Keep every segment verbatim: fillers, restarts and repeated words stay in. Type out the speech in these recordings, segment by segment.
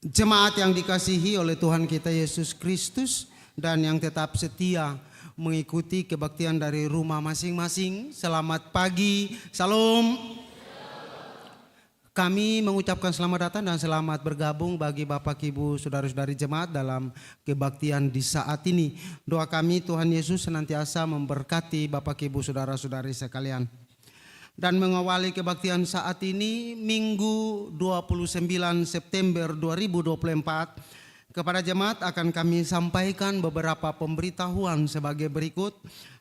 Jemaat yang dikasihi oleh Tuhan kita Yesus Kristus dan yang tetap setia mengikuti kebaktian dari rumah masing-masing, selamat pagi. Salom. Kami mengucapkan selamat datang dan selamat bergabung bagi Bapak, Ibu, Saudara-saudari jemaat dalam kebaktian di saat ini. Doa kami, Tuhan Yesus senantiasa memberkati Bapak, Ibu, Saudara-saudari sekalian. Dan mengawali kebaktian saat ini, Minggu dua puluh sembilan September dua ribu dua puluh empat, kepada jemaat akan kami sampaikan beberapa pemberitahuan sebagai berikut.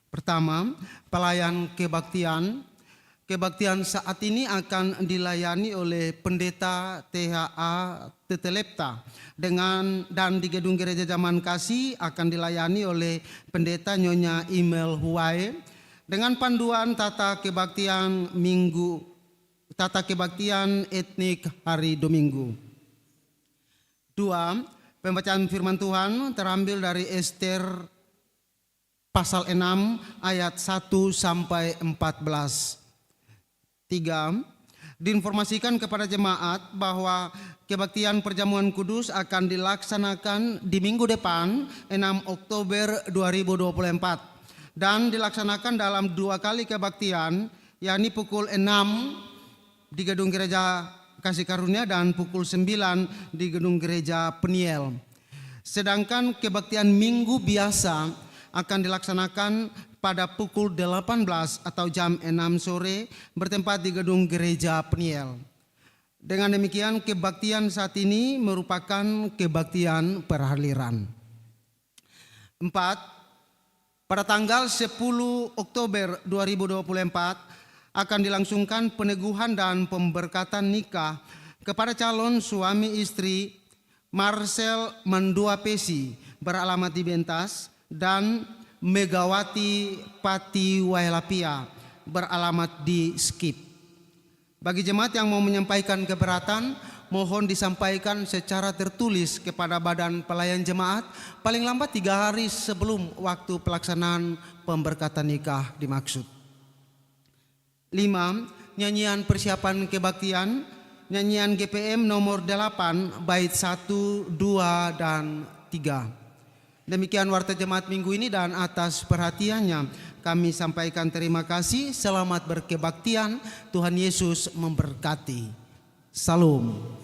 Pertama, pelayan kebaktian. Kebaktian saat ini akan dilayani oleh Pendeta T H A Tetelepta dengan, dan di Gedung Gereja Zaman Kasih akan dilayani oleh Pendeta Nyonya Imel Huae dengan panduan tata kebaktian minggu, tata kebaktian etnik hari Dominggu. Dua, pembacaan firman Tuhan terambil dari Ester pasal enam ayat satu sampai empat belas. Tiga, diinformasikan kepada jemaat bahwa kebaktian perjamuan kudus akan dilaksanakan di minggu depan, enam Oktober dua ribu dua puluh empat, dan dilaksanakan dalam dua kali kebaktian, yakni pukul enam di Gedung Gereja Kasih Karunia dan pukul sembilan di Gedung Gereja Peniel. Sedangkan kebaktian minggu biasa akan dilaksanakan pada pukul delapan belas atau jam enam sore, bertempat di Gedung Gereja Peniel. Dengan demikian, kebaktian saat ini merupakan kebaktian perhaliran. Empat, pada tanggal sepuluh Oktober dua ribu dua puluh empat akan dilangsungkan peneguhan dan pemberkatan nikah kepada calon suami istri Marcel Mandua Pesi, beralamat di Bentas, dan Megawati Pati Waelapia, beralamat di Skip. Bagi jemaat yang mau menyampaikan keberatan, mohon disampaikan secara tertulis kepada Badan Pelayan Jemaat paling lambat tiga hari sebelum waktu pelaksanaan pemberkatan nikah dimaksud. Lima, nyanyian persiapan kebaktian, nyanyian G P M nomor delapan, bait satu, dua, dan tiga. Demikian warta jemaat minggu ini, dan atas perhatiannya kami sampaikan terima kasih. Selamat berkebaktian, Tuhan Yesus memberkati. Salom.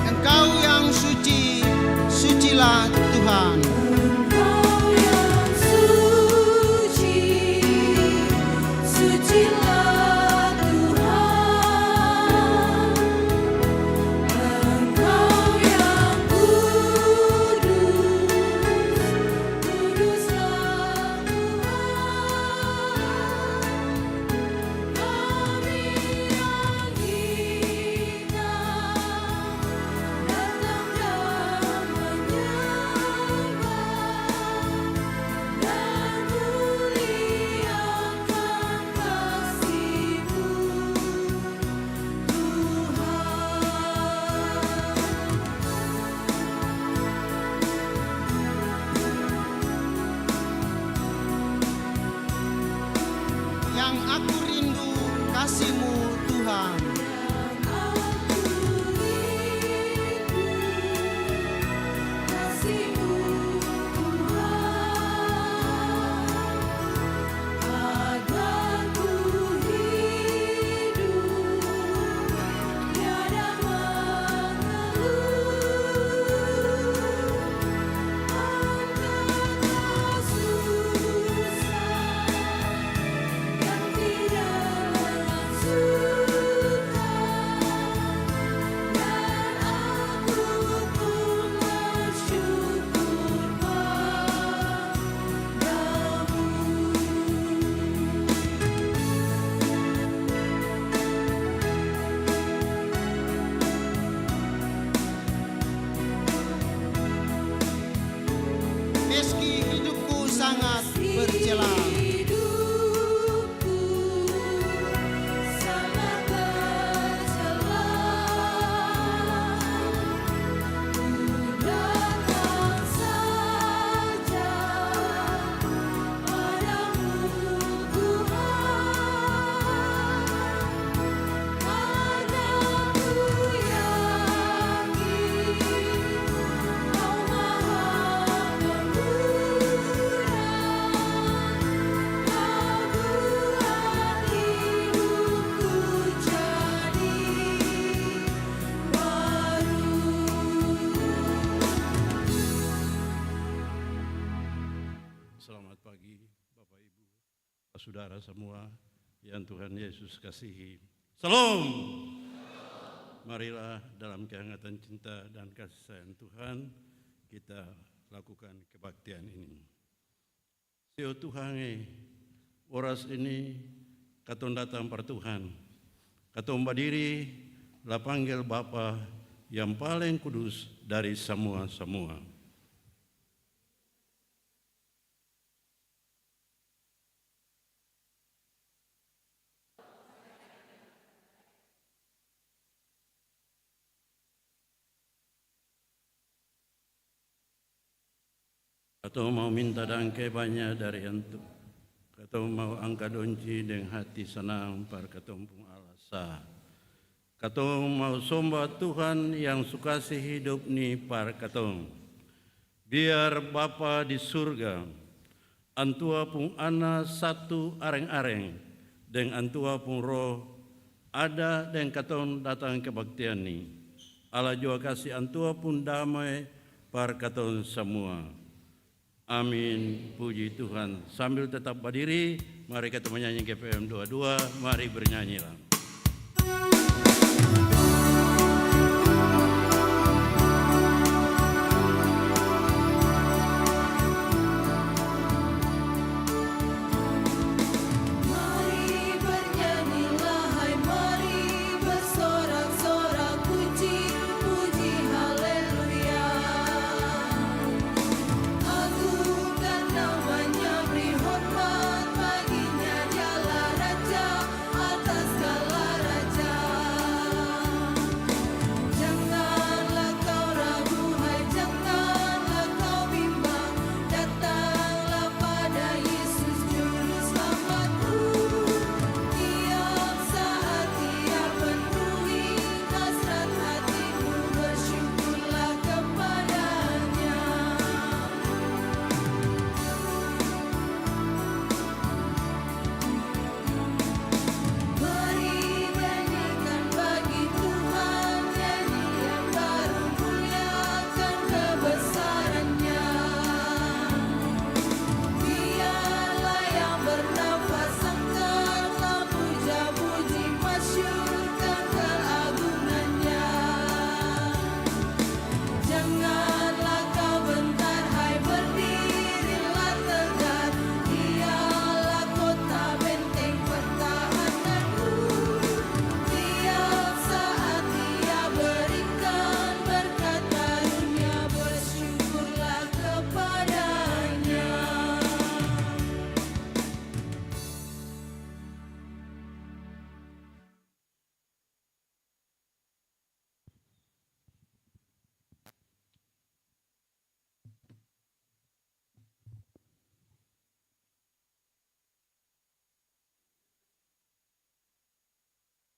Engkau yang suci, sucilah Tuhan. Engkau yang suci, sucilah Tuhan. Engkau yang kudus, kuduslah Tuhan. Kami yang hina datang dan menyembah. sangat bercela. Selamat pagi, Bapak Ibu. Saudara semua yang Tuhan Yesus kasihi. Salam! Marilah dalam kehangatan cinta dan kasih sayang Tuhan, kita lakukan kebaktian ini. Sio Tuhan e, oras ini katong datang par Tuhan. Katong badiri, la panggel Bapa yang paling kudus dari samua-samua. Katong mau minta dangke banya dari antu. Katong mau angka donci deng hati sanang par katong pung Allah sa. Katong mau somba Tuhan yang su kasi hidop ni par katong. Biar Bapa di surga, Antua pung Ana satu areng-areng deng Antua pung Roh ada deng katong datang kebaktian ni. Allah jua kasi Antua pung dame par katong samua. Amin. Puji Tuhan. Sambil tetap badiri, mari kita menyanyi G P M dua dua. Mari bernyanyilah. Mari bernyanyilah, hai, mari bersorak-sorak, puji, puji, haleluya. Agungkan nama-Nya, beri hormat bagi-Nya, Dialah Raja atas segala raja. Janganlah kau ragu, hai, janganlah kau bimbang, datanglah pada Yesus Juru Selamatku. Tiap saat Ia penuhi hasrat hatimu, bersyukurlah kepada-Nya. Mari nyanyikan bagi Tuhan nyanyian baru, muliakan kebesaran-Nya. Dialah yang bernafas, angkatlah puja-puji, masyurkan keagungan-Nya. Janganlah kau gentar, hai, berdirilah tegar, Dialah kota benteng pertahananmu. Tiap saat Ia berikan berkat karunia, bersyukurlah kepada-Nya.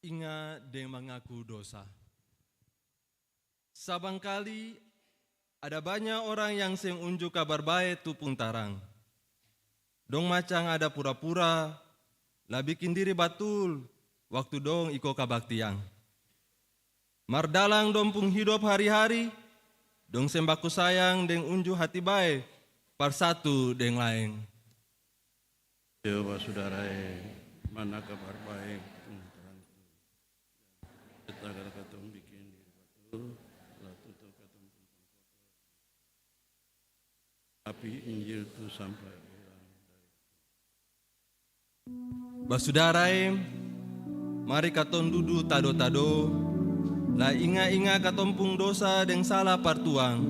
Inga deng mangaku dosa. Sabangkali ada banya orang yang seng unju Kabar Bae tu pung tarang. Dong macam ada pura-pura, la biking diri batul waktu dong iko kabaktian. Mar dalam dong pung hidop hari-hari, dong seng baku sayang deng unju hati bae par satu deng laeng. Coba sudara e, mana Kabar Bae pung tarang tu? Tetap kata katong biking diri batul, la tutup katong pung pangkotor. Api Injil tu sampai ulang dari. Basudara e, mari katong dudu tado-tado, la inga-inga katong pung dosa deng sala par Tuang,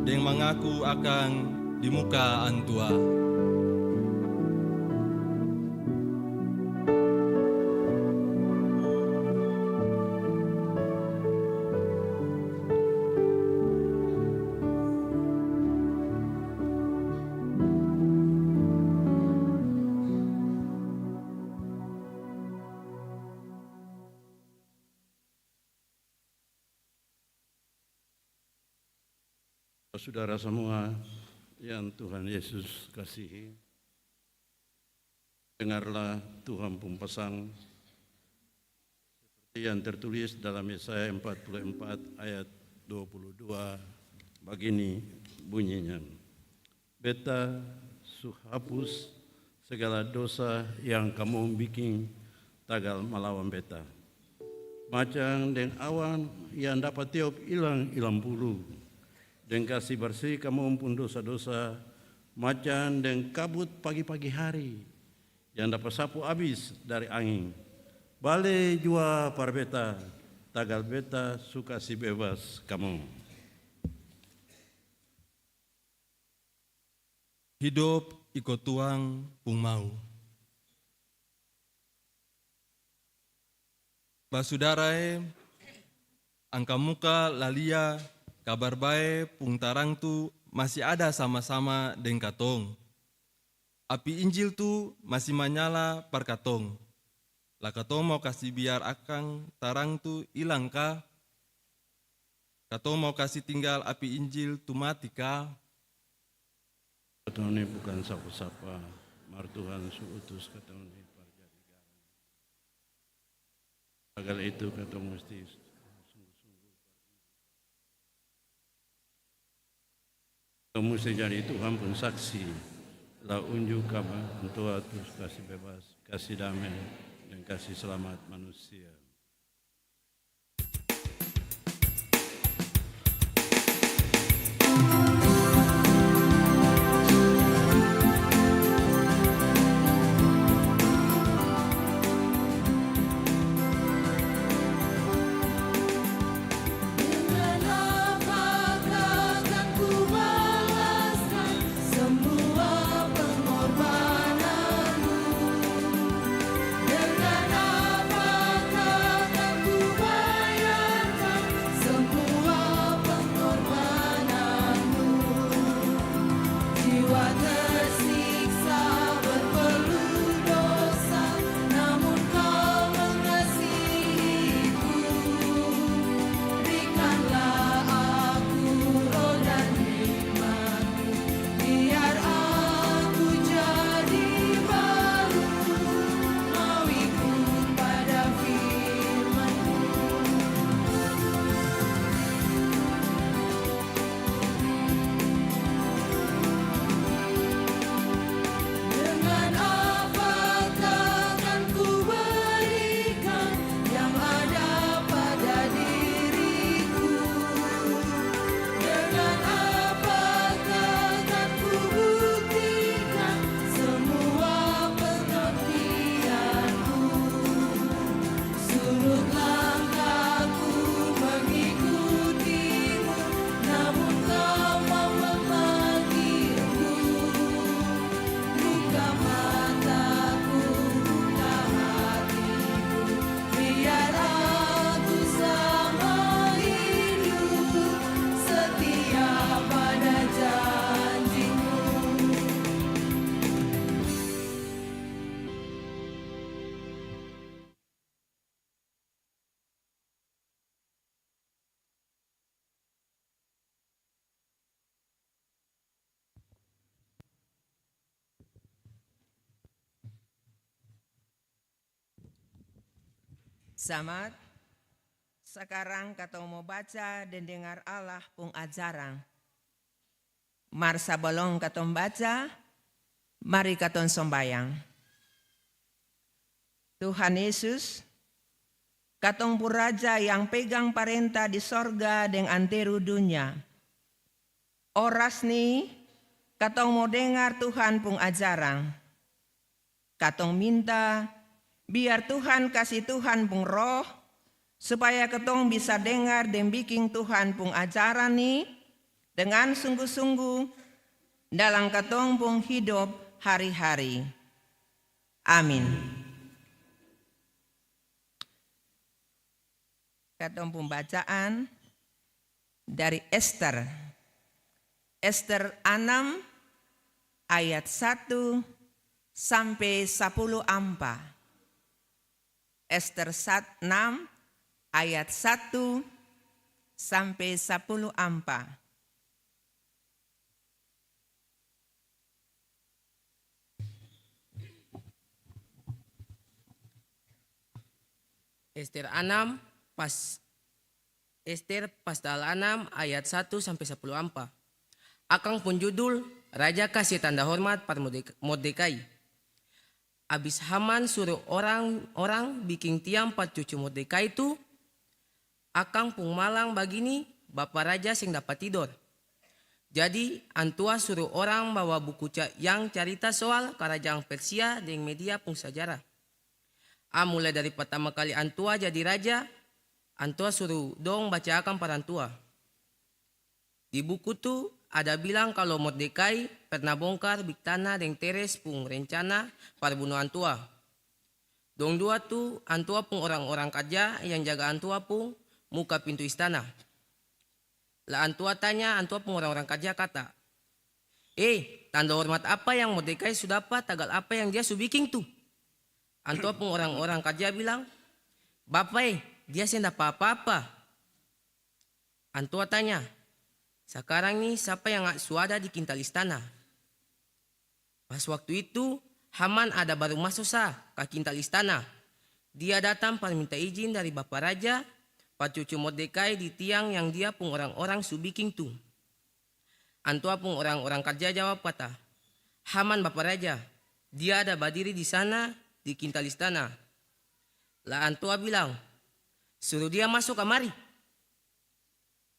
deng mangaku akang di muka Antua. Saudara semua yang Tuhan Yesus kasihi, dengarlah Tuhan pung pesan seperti yang tertulis dalam Yesaya empat puluh empat ayat dua puluh dua, bagini bunyinya, "Beta su hapus segala dosa yang kamong biking tagal malawan Beta. Macam deng awan yang dapa tiop ilang-ilang bulu, deng kasi barsi kamong pung dosa-dosa, macam deng kabut pagi-pagi hari yang dapa sapu abis dari anging. Bale jua par Beta, tagal Beta su kasi bebas kamong." Hidop iko Tuhan pung mau. Basudara e, angka muka la lia, Kabar Bae pung tarang tu masi ada sama-sama deng katong. Api Injil tu masi manyala par katong. La katong mau kasi biar akang tarang tu ilang ka? Katong mau kasi tinggal api Injil tu mati ka? Katong ni bukan sapa-sapa, mar Tuhan su utus katong ni par jadi garang. Tagal itu katong musti sungguh-sungguh. Katong musti jadi Tuhan pung saksi, la unju kaba Antua tu kasi bebas, kasi dame, deng kasi slamat manusia. Dengan apakah akan kubalaskan semua pengorbananmu? Dengan apakah akan kubayarkan semua pengorbananmu? Jiwa tersiksa berpeluh dosa, namun Kau mengasihiku. Berikanlah aku roh dan iman, biar aku jadi baru, mau ikut pada firman-Mu. Dengan apakah akan kuberikan yang ada pada diriku? Dengan apakah akan kubuktikan semua pengabdianku? Surut langkahku mengikuti-Mu, namun Kau mau memanggil-Ku. Buka mataku, buka hatiku, biar aku sama hidup setia pada janji-Mu. Slamat. Sakarang katong mo baca deng dengar Allah pung ajaran. Mar sabalong katong baca, mari katong sombayang. Tuhan Yesus, katong pung Raja yang pegang parenta di sorga deng anteru dunia. Oras ni, katong mo dengar Tuhan pung ajaran. Katong minta, biar Tuhan kasi Tuhan pung Roh, supaya katong bisa dengar deng biking Tuhan pung ajaran ni dengan sunggu-sunggu, dalam katong pung hidop hari-hari. Amin. Katong pung bacaan dari Ester. Ester anam ayat satu sampe sapuluh ampa. Ester sat-, enam ayat satu sampe sapuluh ampa. Ester anam pas, Ester pasal anam ayat satu sampe sapuluh ampa. Akang pung judul, Raja Kasi Tanda Hormat par Mordek-, Mordekai. Abis Haman suru orang-orang biking tiang par cucu Mordekai tu, akang pung malang bagini, bapa raja seng dapa tidor. Jadi, antua suru orang bawa buku ca-, yang carita soal karajang Persia deng Media pung sajarah. A, mulai dari partama kali antua jadi raja, antua suru dong baca akang par antua. Di buku tu ada bilang kalu Mordekai perna bongkar Bigtana deng Teres pung rencana par bunu antua. Dong dua tu antua pung orang-orang karja yang jaga antua pung muka pintu istana. La antua tanya antua pung orang-orang karja kata, "Eh, tanda hormat apa yang Mordekai su dapa, tagal apa yang dia su biking tu?" Antua pung orang-orang karja bilang, "Bapa e, dia seng dapa apa-apa." Antua tanya, "Sakarang ni sapa yang a-, su ada di kintal istana?" Pas waktu itu, Haman ada baru maso sa ka kintal istana. Dia datang par minta izin dari bapa raja, par cucu Mordekai di tiang yang dia pung orang-orang su biking tu. Antua pung orang-orang karja jawab kata, "Haman bapa raja, dia ada badiri di sana, di kintal istana." La antua bilang, "Suru dia maso kamari."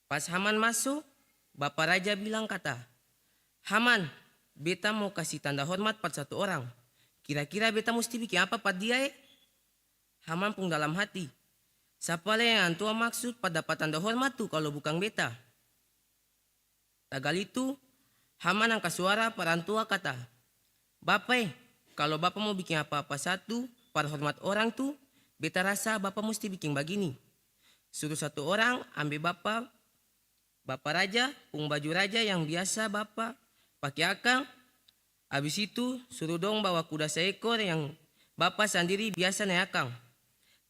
Pas Haman maso, bapa raja bilang kata, "Haman, beta mo kasi tanda hormat par satu orang. Kira-kira beta musti biking apa par dia e?" Haman pung dalam hati, "Sapa lai yang antua maksud par dapa tanda hormat tu kalu bukang beta?" Tagal itu, Haman angka suara par antua kata, "Bapa e, kalu bapa mo biking apa-apa satu par hormat orang tu, beta rasa bapa musti biking bagini. Suru satu orang ambe bapa, bapa raja pung baju raja yang biasa bapa pake akang, abis itu suru dong bawa kuda saekor yang bapa sandiri biasa nae akang,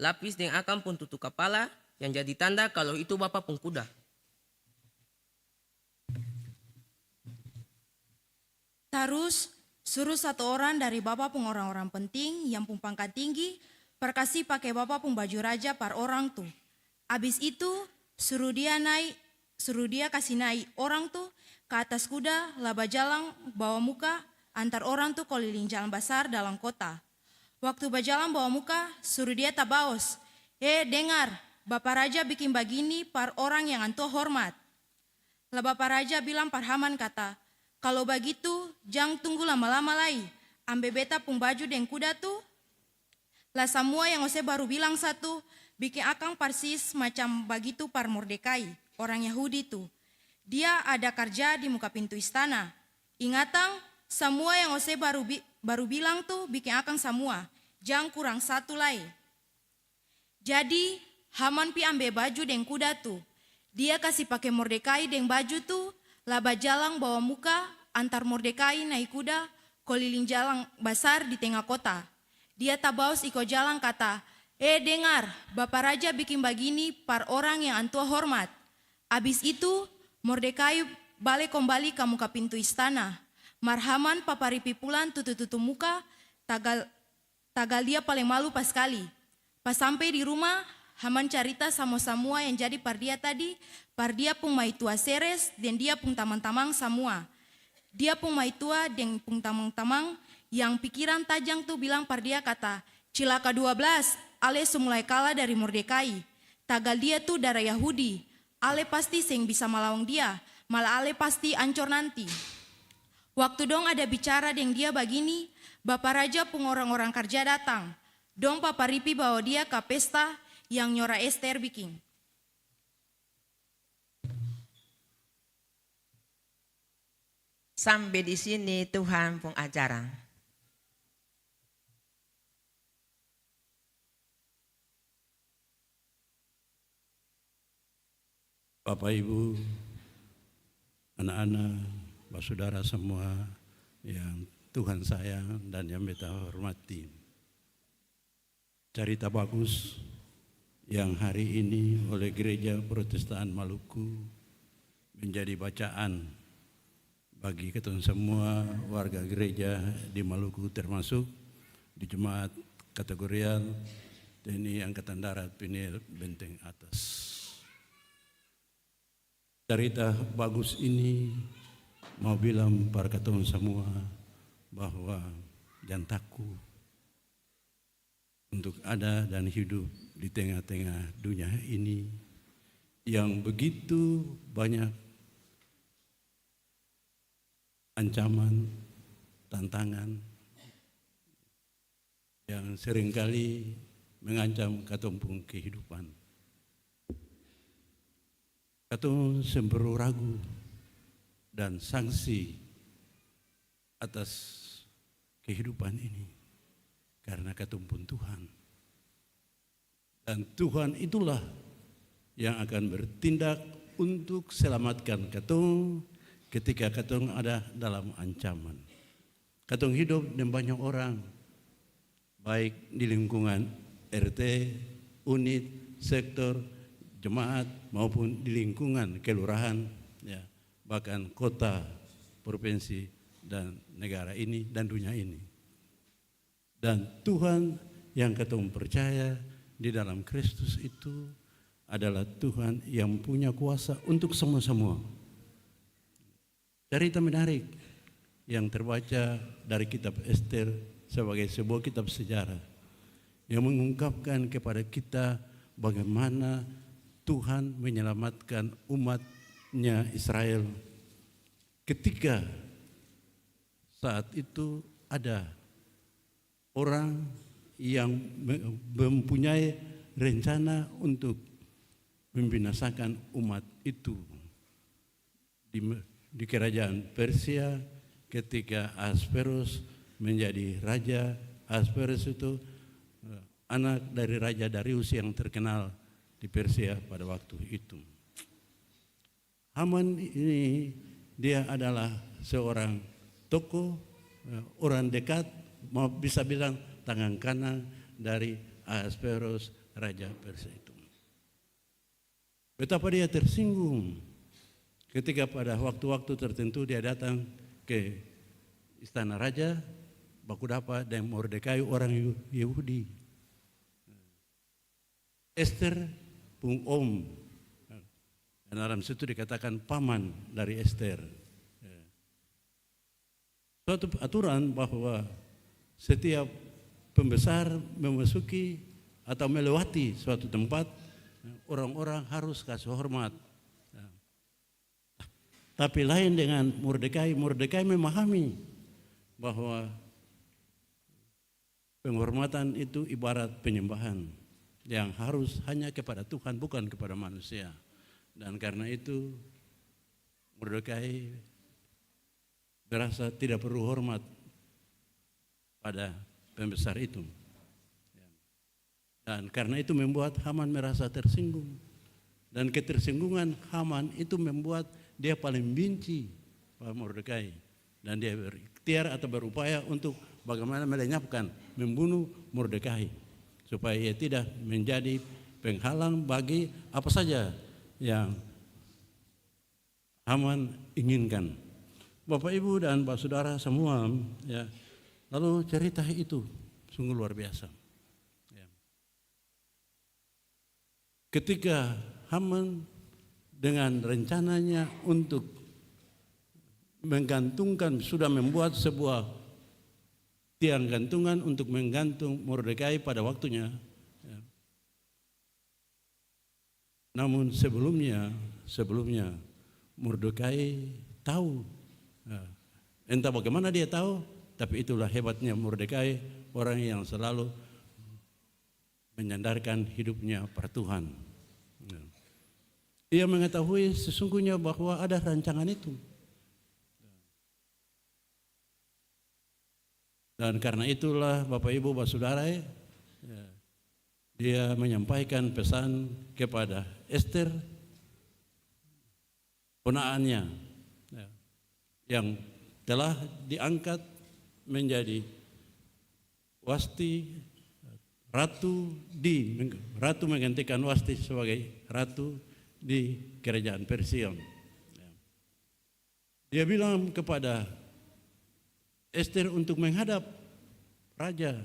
lapis deng akang pung tutu kapala yang jadi tanda kalu itu bapa pung kuda." Tarus, suru satu orang dari bapa pung orang-orang penting yang pung pangka tinggi par kasi pake bapa pung baju raja par orang tu. Abis itu, suru dia nai, suru dia kasi nai orang tu ka atas kuda, la bajalang bawa muka antar orang tu koliling jalang basar dalam kota. Waktu bajalang bawa muka, suru dia tabaos, "E, dengar, bapa raja biking bagini par orang yang antua hormat." La bapa raja bilang par Haman kata, "Kalu bagitu, jang tunggu lama-lama lai, ambe beta pung baju deng kuda tu." La samua yang ose baru bilang sa tu, biking akang parsis macam bagitu par Mordekai, orang Yahudi tu. Dia ada karja di muka pintu istana. Ingatang, samua yang ose baru bi-, baru bilang tu biking akang samua, jang kurang satu lai. Jadi, Haman pi ambe baju deng kuda tu. Dia kasi pake Mordekai deng baju tu, la bajalang bawa muka antar Mordekai nai kuda koliling jalang basar di tenga kota. Dia tabaos iko jalang kata, "E, dengar, bapa raja biking bagini par orang yang antua hormat." Abis itu, Mordekai bale kombali ka muka pintu istana. Mar Haman paparipi pulang tutu-tutu muka, tagal tagal dia paleng malu paskali. Pas sampe di ruma, Haman carita samua-samua yang jadi par dia tadi, par dia pung maitua Seres deng dia pung tamang-tamang samua. Dia pung maitua deng pung tamang-tamang yang pikiran tajang tu bilang par dia kata, "Cilaka dua blas, ale su mulai kala dari Mordekai. Tagal dia tu dara Yahudi, ale pasti seng bisa malawang dia, mala ale pasti ancor nanti." Waktu dong ada bicara deng dia bagini, bapa raja pung orang-orang karja datang. Dong paparipi bawa dia ka pesta yang nyora Ester biking. Sampe di sini Tuhan pung ajaran. Bapa, Ibu, ana-ana, basudara samua yang Tuhan sayang dan yang beta hormati. Carita bagus yang hari ini oleh Gereja Protestan Maluku menjadi bacaan bagi katong samua warga gereja di Maluku, termasuk di Jemaat Kategorial T N I Angkatan Darat Pinil Benteng Atas. Carita bagus ini mau bilang par katong samua bahwa jang taku untuk ada dan hidup di tenga-tenga dunia ini yang begitu banyak ancaman, tantangan yang seringkali mengancam katong pung kehidupan. Katong seng perlu ragu dan sangsi atas kehidupan ini, karna katong pung Tuhan. Dan Tuhan itulah yang akan bertindak untuk selamatkan katong ketika katong ada dalam ancaman. Katong hidop deng banya orang, baik di lingkungan R T, unit, sektor, jemaat, maupun di lingkungan kelurahan, ya, bahkan kota, provinsi, dan negara ini, dan dunia ini. Dan Tuhan yang katong percaya di dalam Kristus itu adalah Tuhan yang punya kuasa untuk samua-samua. Carita menarik yang terbaca dari kitab Ester sebagai sebuah kitab sejarah yang mengungkapkan kepada kita bagaimana Tuhan menyelamatkan umat-Nya Israel ketika saat itu ada orang yang me-, mempunyai rencana untuk membinasakan umat itu. Di me-, di kerajaan Persia, ketika Ahasveros menjadi raja, Ahasveros itu, eh, anak dari Raja Darius yang terkenal di Persia pada waktu itu. Haman ini, dia adalah seorang tokoh, eh, orang dekat, mau bisa bilang tangan kanan dari Ahasveros, raja Persia itu. Betapa dia tersinggung ketika pada waktu-waktu tertentu dia datang ke istana raja, baku dapa deng Mordekai, orang Yu-, Yahudi. Ester pung om. Dan dalam situ dikatakan paman dari Ester. Suatu aturan bahwa setiap pembesar memasuki atau melewati suatu tempat, orang-orang harus kasi hormat. Tapi lain dengan Mordekai. Mordekai memahami bahwa penghormatan itu ibarat penyembahan yang harus hanya kepada Tuhan, bukan kepada manusia. Dan karna itu, Mordekai merasa tidak perlu hormat pada pembesar itu. Dan karna itu membuat Haman merasa tersinggung. Dan ketersinggungan Haman itu membuat dia paling binci pa Mordekai. Dan dia berikhtiar atau berupaya untuk bagaimana melenyapkan, membunuh Mordekai, supaya ia tidak menjadi penghalang bagi apa saja yang Haman inginkan. Bapak, Ibu, dan basudara samua, ya, lalu cerita itu sungguh luar biasa. Ya. Ketika Haman dengan rencananya untuk menggantungkan, sudah membuat sebuah tiang gantungan untuk menggantung Mordekai pada waktunya, ya. Namun sebelumnya, sebelumnya Mordekai tahu, ya, entah bagaimana dia tahu, tapi itulah hebatnya Mordekai, orang yang selalu menyandarkan hidupnya par Tuhan. Ya. Ia mengetahui sesungguhnya bahwa ada rancangan itu. Dan karena itulah, Bapak, Ibu, Basudara, ya, dia menyampaikan pesan kepada Ester, ponaannya, ya, yang telah diangkat menjadi Wasti, ratu di, ratu menggantikan Wasti sebagai ratu di kerajaan Persia. Ya. Dia bilang kepada Ester untuk menghadap raja,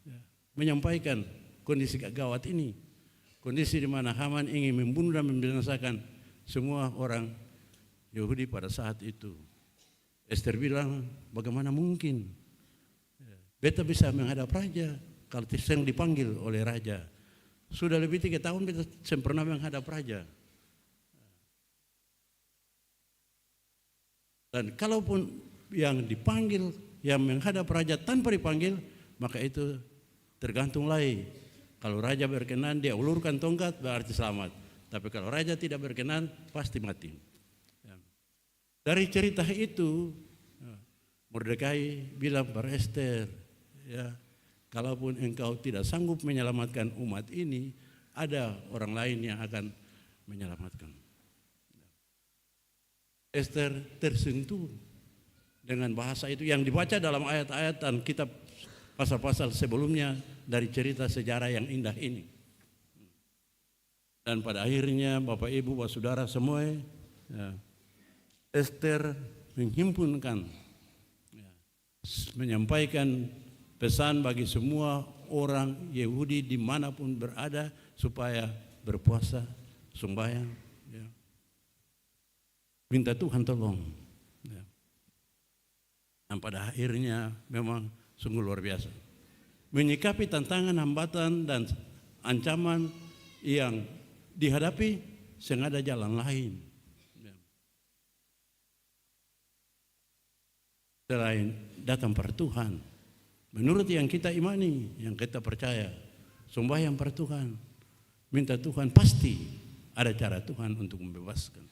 ya, menyampaikan kondisi gawat ini, kondisi di mana Haman ingin membunuh dan membinasakan semua orang Yahudi pada saat itu. Ester bilang, "Bagaimana mungkin beta bisa menghadap raja kalau seng dipanggil oleh raja? Sudah lebih tiga tahun beta seng pernah menghadap raja." Dan kalaupun yang dipanggil, yang menghadap raja tanpa dipanggil, maka itu tergantung lai. Kalau raja berkenan, dia ulurkan tongkat, berarti selamat. Tapi kalau raja tidak berkenan, pasti mati. Ya. Dari cerita itu, ya, Mordekai bilang pada Ester, ya, "Kalaupun engkau tidak sanggup menyelamatkan umat ini, ada orang lain yang akan menyelamatkan." Ester tersentuh dengan bahasa itu yang dibaca dalam ayat-ayat dan kitab pasal-pasal sebelumnya dari cerita sejarah yang indah ini. Dan pada akhirnya, Bapak, Ibu, Basudara semua, ya, Ester menghimpunkan, ya, s-, menyampaikan pesan bagi semua orang Yahudi dimanapun berada supaya berpuasa, sumbayang, ya, minta Tuhan tolong. Ya. Dan pada akhirnya memang sungguh luar biasa. Menyikapi tantangan, hambatan, dan ancaman yang dihadapi, seng ada jalan lain. Ya. Selain datang par Tuhan, menurut yang kita imani, yang kita percaya, sumbayang par Tuhan, minta Tuhan, pasti ada cara Tuhan untuk membebaskan.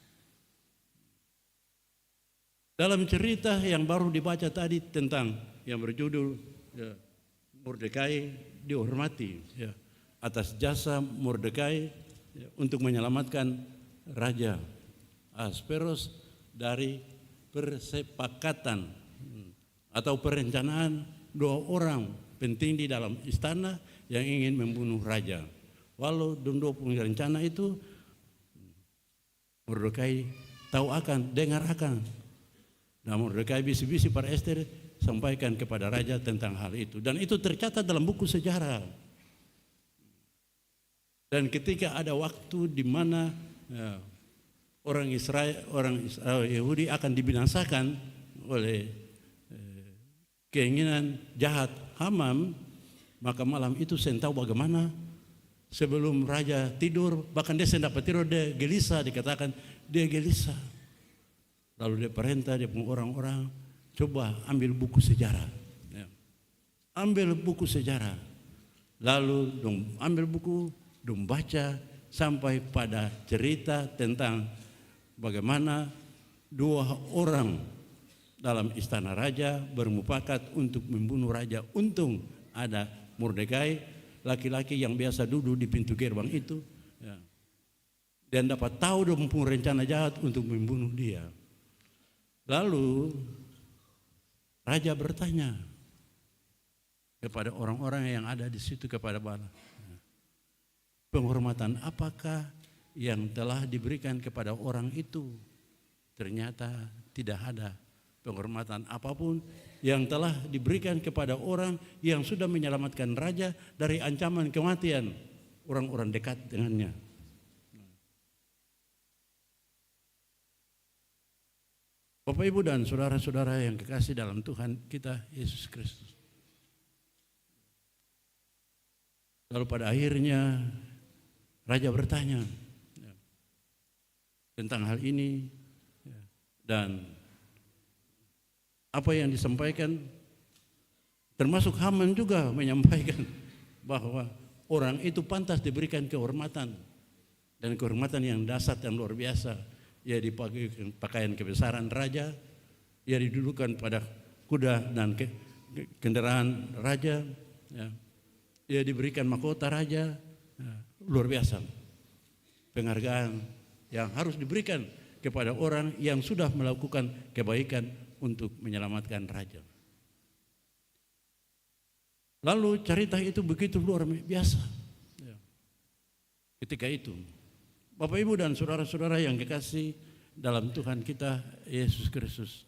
Dalam cerita yang baru dibaca tadi tentang yang berjudul, ya, Mordekai dihormati, ya, atas jasa Mordekai, ya, untuk menyelamatkan Raja Ahasveros dari persepakatan, hmm, atau perencanaan dua orang penting di dalam istana yang ingin membunuh raja. Walau dong dua punya rencana itu, Mordekai tau akan, dengar akan. Dan Mordekai bisi-bisi par Ester, sampaikan kepada raja tentang hal itu. Dan itu tercatat dalam buku sejarah. Dan ketika ada waktu di mana, ya, orang Israel, orang Is-, eh, Yahudi akan dibinasakan oleh, eh, keinginan jahat Haman, maka malam itu seng tau bagemana, sebelum raja tidur, bahkan dia seng dapa tidur, dia gelisah, dikatakan dia gelisah. Lalu dia parenta dia pung orang-orang, "Coba ambil buku sejarah." Ya. Ambil buku sejarah. Lalu dong ambil buku, dong baca sampai pada cerita tentang bagaimana dua orang dalam istana raja bermufakat untuk membunuh raja. Untung ada Mordekai, laki-laki yang biasa dudu di pintu gerbang itu, ya. Dan dapat tau dong pung rencana jahat untuk membunuh dia. Lalu raja bertanya kepada orang-orang yang ada di situ, kepada bala, "Penghormatan apakah yang telah diberikan kepada orang itu?" Ternyata tidak ada penghormatan apapun yang telah diberikan kepada orang yang sudah menyelamatkan raja dari ancaman kematian orang-orang dekat dengannya. Bapak, Ibu, dan saudara-saudara yang kekasih dalam Tuhan kita, Yesus Kristus. Lalu pada akhirnya raja bertanya, ya, tentang hal ini, ya, dan apa yang disampaikan, termasuk Haman juga menyampaikan bahwa orang itu pantas diberikan kehormatan, dan kehormatan yang dahsyat, yang luar biasa. Ia dipakai pakaian kebesaran raja, ia didudukan pada kuda dan ke-, kendaraan raja, ya. Ia diberikan mahkota raja, ya, luar biasa. Penghargaan yang harus diberikan kepada orang yang sudah melakukan kebaikan untuk menyelamatkan raja. Lalu carita itu begitu luar biasa, ya. Ketika itu, Bapak, Ibu, dan saudara-saudara yang kekasih dalam Tuhan kita Yesus Kristus,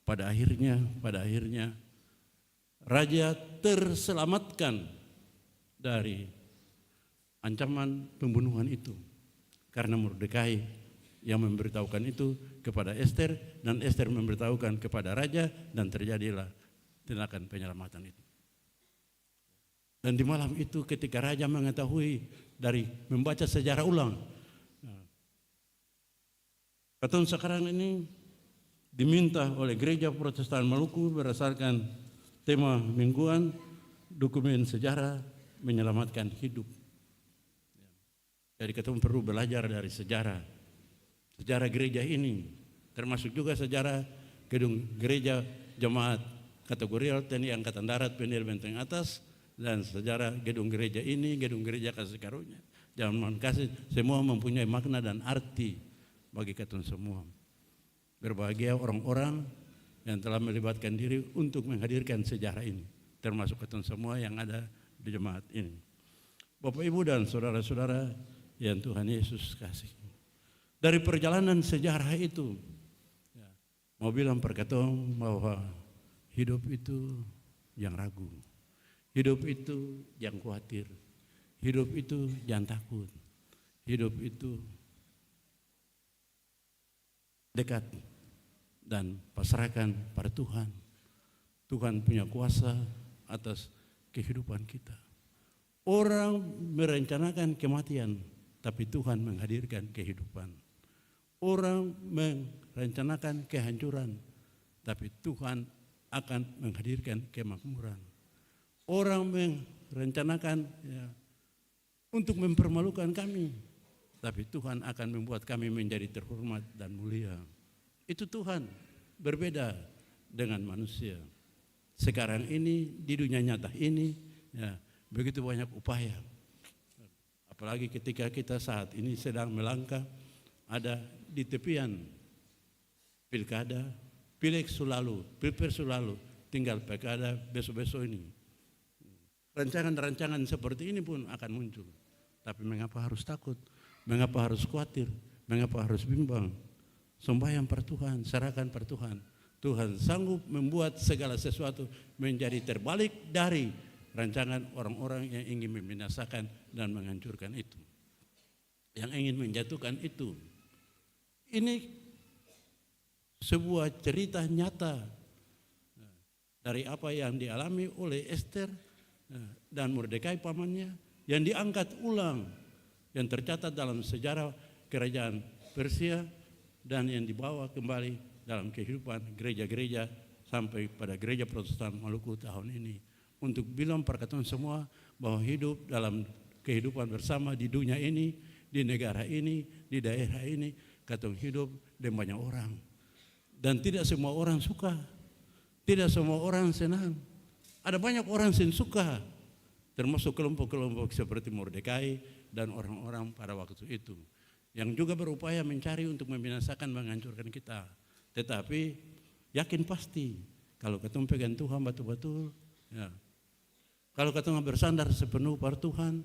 pada akhirnya, pada akhirnya, raja terselamatkan dari ancaman pembunuhan itu, karena Mordekai yang memberitahukan itu kepada Ester, dan Ester memberitahukan kepada raja, dan terjadilah tindakan penyelamatan itu. Dan di malam itu, ketika raja mengetahui dari membaca sejarah ulang, katong sakarang ini diminta oleh Gereja Protestan Maluku berdasarkan tema mingguan, dokumen sejarah menyelamatkan hidup. Jadi, katong perlu belajar dari sejarah, sejarah gereja ini, termasuk juga sejarah gedung gereja jemaat kategorial T N I Angkatan Darat Pioneer Benteng Atas, dan sejarah gedung gereja ini, gedung gereja Kasih Karunia, Jalan Kasih, semua mempunyai makna dan arti bagi katong semua. Berbahagia orang-orang yang telah melibatkan diri untuk menghadirkan sejarah ini, termasuk katong semua yang ada di jemaat ini. Bapak, Ibu, dan saudara-saudara yang Tuhan Yesus kasih. Dari perjalanan sejarah itu, ya, mau bilang par katong bahwa hidup itu jang ragu. Hidup itu jang kuatir. Hidup itu jang takut. Hidup itu dekat dan pasrahkan par Tuhan. Tuhan punya kuasa atas kehidupan kita. Orang merencanakan kematian, tapi Tuhan menghadirkan kehidupan. Orang merencanakan kehancuran, tapi Tuhan akan menghadirkan kemakmuran. Orang merencanakan, ya, untuk mempermalukan kami, tapi Tuhan akan membuat kami menjadi terhormat dan mulia. Itu Tuhan, berbeda dengan manusia. Sekarang ini, di dunia nyata ini, ya, begitu banyak upaya. Apalagi ketika kita saat ini sedang melangkah, ada di tepian pilkada, pileg su lalu, pilpres su lalu, tinggal pilkada beso-beso ini. Rancangan-rancangan seperti ini pun akan muncul. Tapi mengapa harus takut? Mengapa harus kuatir? Mengapa harus bimbang? Sombayang par Tuhan, serahkan par Tuhan. Tuhan sanggup membuat segala sesuatu menjadi terbalik dari rancangan orang-orang yang ingin membinasakan dan menghancurkan itu, yang ingin menjatuhkan itu. Ini sebuah cerita nyata dari apa yang dialami oleh Ester, eh, dan Mordekai pamannya, yang diangkat ulang, yang tercatat dalam sejarah kerajaan Persia, dan yang dibawa kembali dalam kehidupan gereja-gereja sampai pada Gereja Protestan Maluku tahun ini. Untuk bilang par katong semua bahwa hidup dalam kehidupan bersama di dunia ini, di negara ini, di daerah ini, katong hidup deng banya orang. Dan tidak semua orang suka. Tidak semua orang senang. Ada banyak orang seng suka, termasuk kelompok-kelompok seperti Mordekai dan orang-orang pada waktu itu, yang juga berupaya mencari untuk membinasakan, menghancurkan kita. Tetapi, yakin pasti, kalau katong pegang Tuhan batul-batul, ya, kalau katong bersandar sepenuh par Tuhan,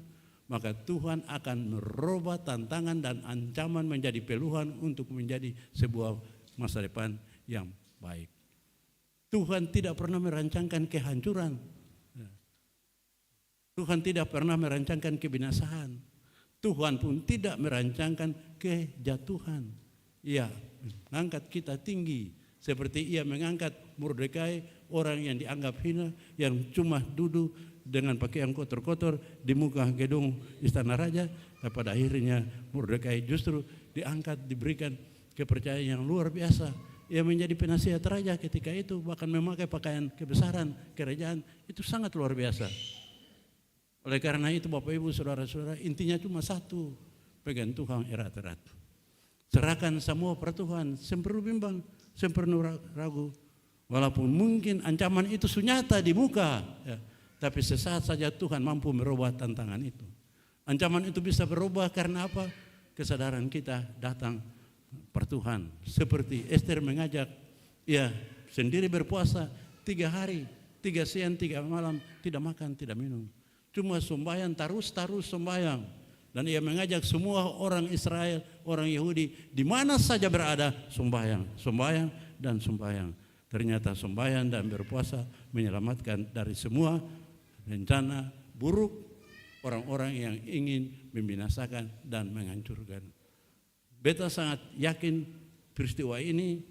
maka Tuhan akan merubah tantangan dan ancaman menjadi peluang untuk menjadi sebuah masa depan yang baik. Tuhan tidak pernah merancangkan kehancuran. Tuhan tidak pernah merancangkan kebinasaan. Tuhan pun tidak merancangkan kejatuhan. Ia mengangkat kita tinggi, seperti Ia mengangkat Mordekai, orang yang dianggap hina, yang cuma dudu dengan pakeang kotor-kotor di muka gedung istana raja. Dan pada akhirnya Mordekai justru diangkat, diberikan kepercayaan yang luar biasa. Ia menjadi penasihat raja ketika itu, bahkan memakai pakaian kebesaran kerajaan. Itu sangat luar biasa. Oleh karena itu, Bapak, Ibu, saudara-saudara, intinya cuma satu, pegang Tuhan erat-erat. Serahkan samua par Tuhan, seng perlu bimbang, seng perlu ra-, ragu. Walaupun mungkin ancaman itu su nyata di muka, ya, tapi sesaat saja Tuhan mampu merubah tantangan itu. Ancaman itu bisa berubah karena apa? Kesadaran kita datang per Tuhan. Seperti Ester mengajak, ia sendiri berpuasa tiga hari, tiga siang, tiga malam, tidak makan, tidak minum. Cuma sumbayang, tarus-tarus sumbayang. Dan ia mengajak semua orang Israel, orang Yahudi, di mana saja berada, sumbayang, sumbayang, dan sumbayang. Ternyata sumbayang dan berpuasa menyelamatkan dari semua rencana buruk orang-orang yang ingin membinasakan dan menghancurkan. Beta sangat yakin peristiwa ini,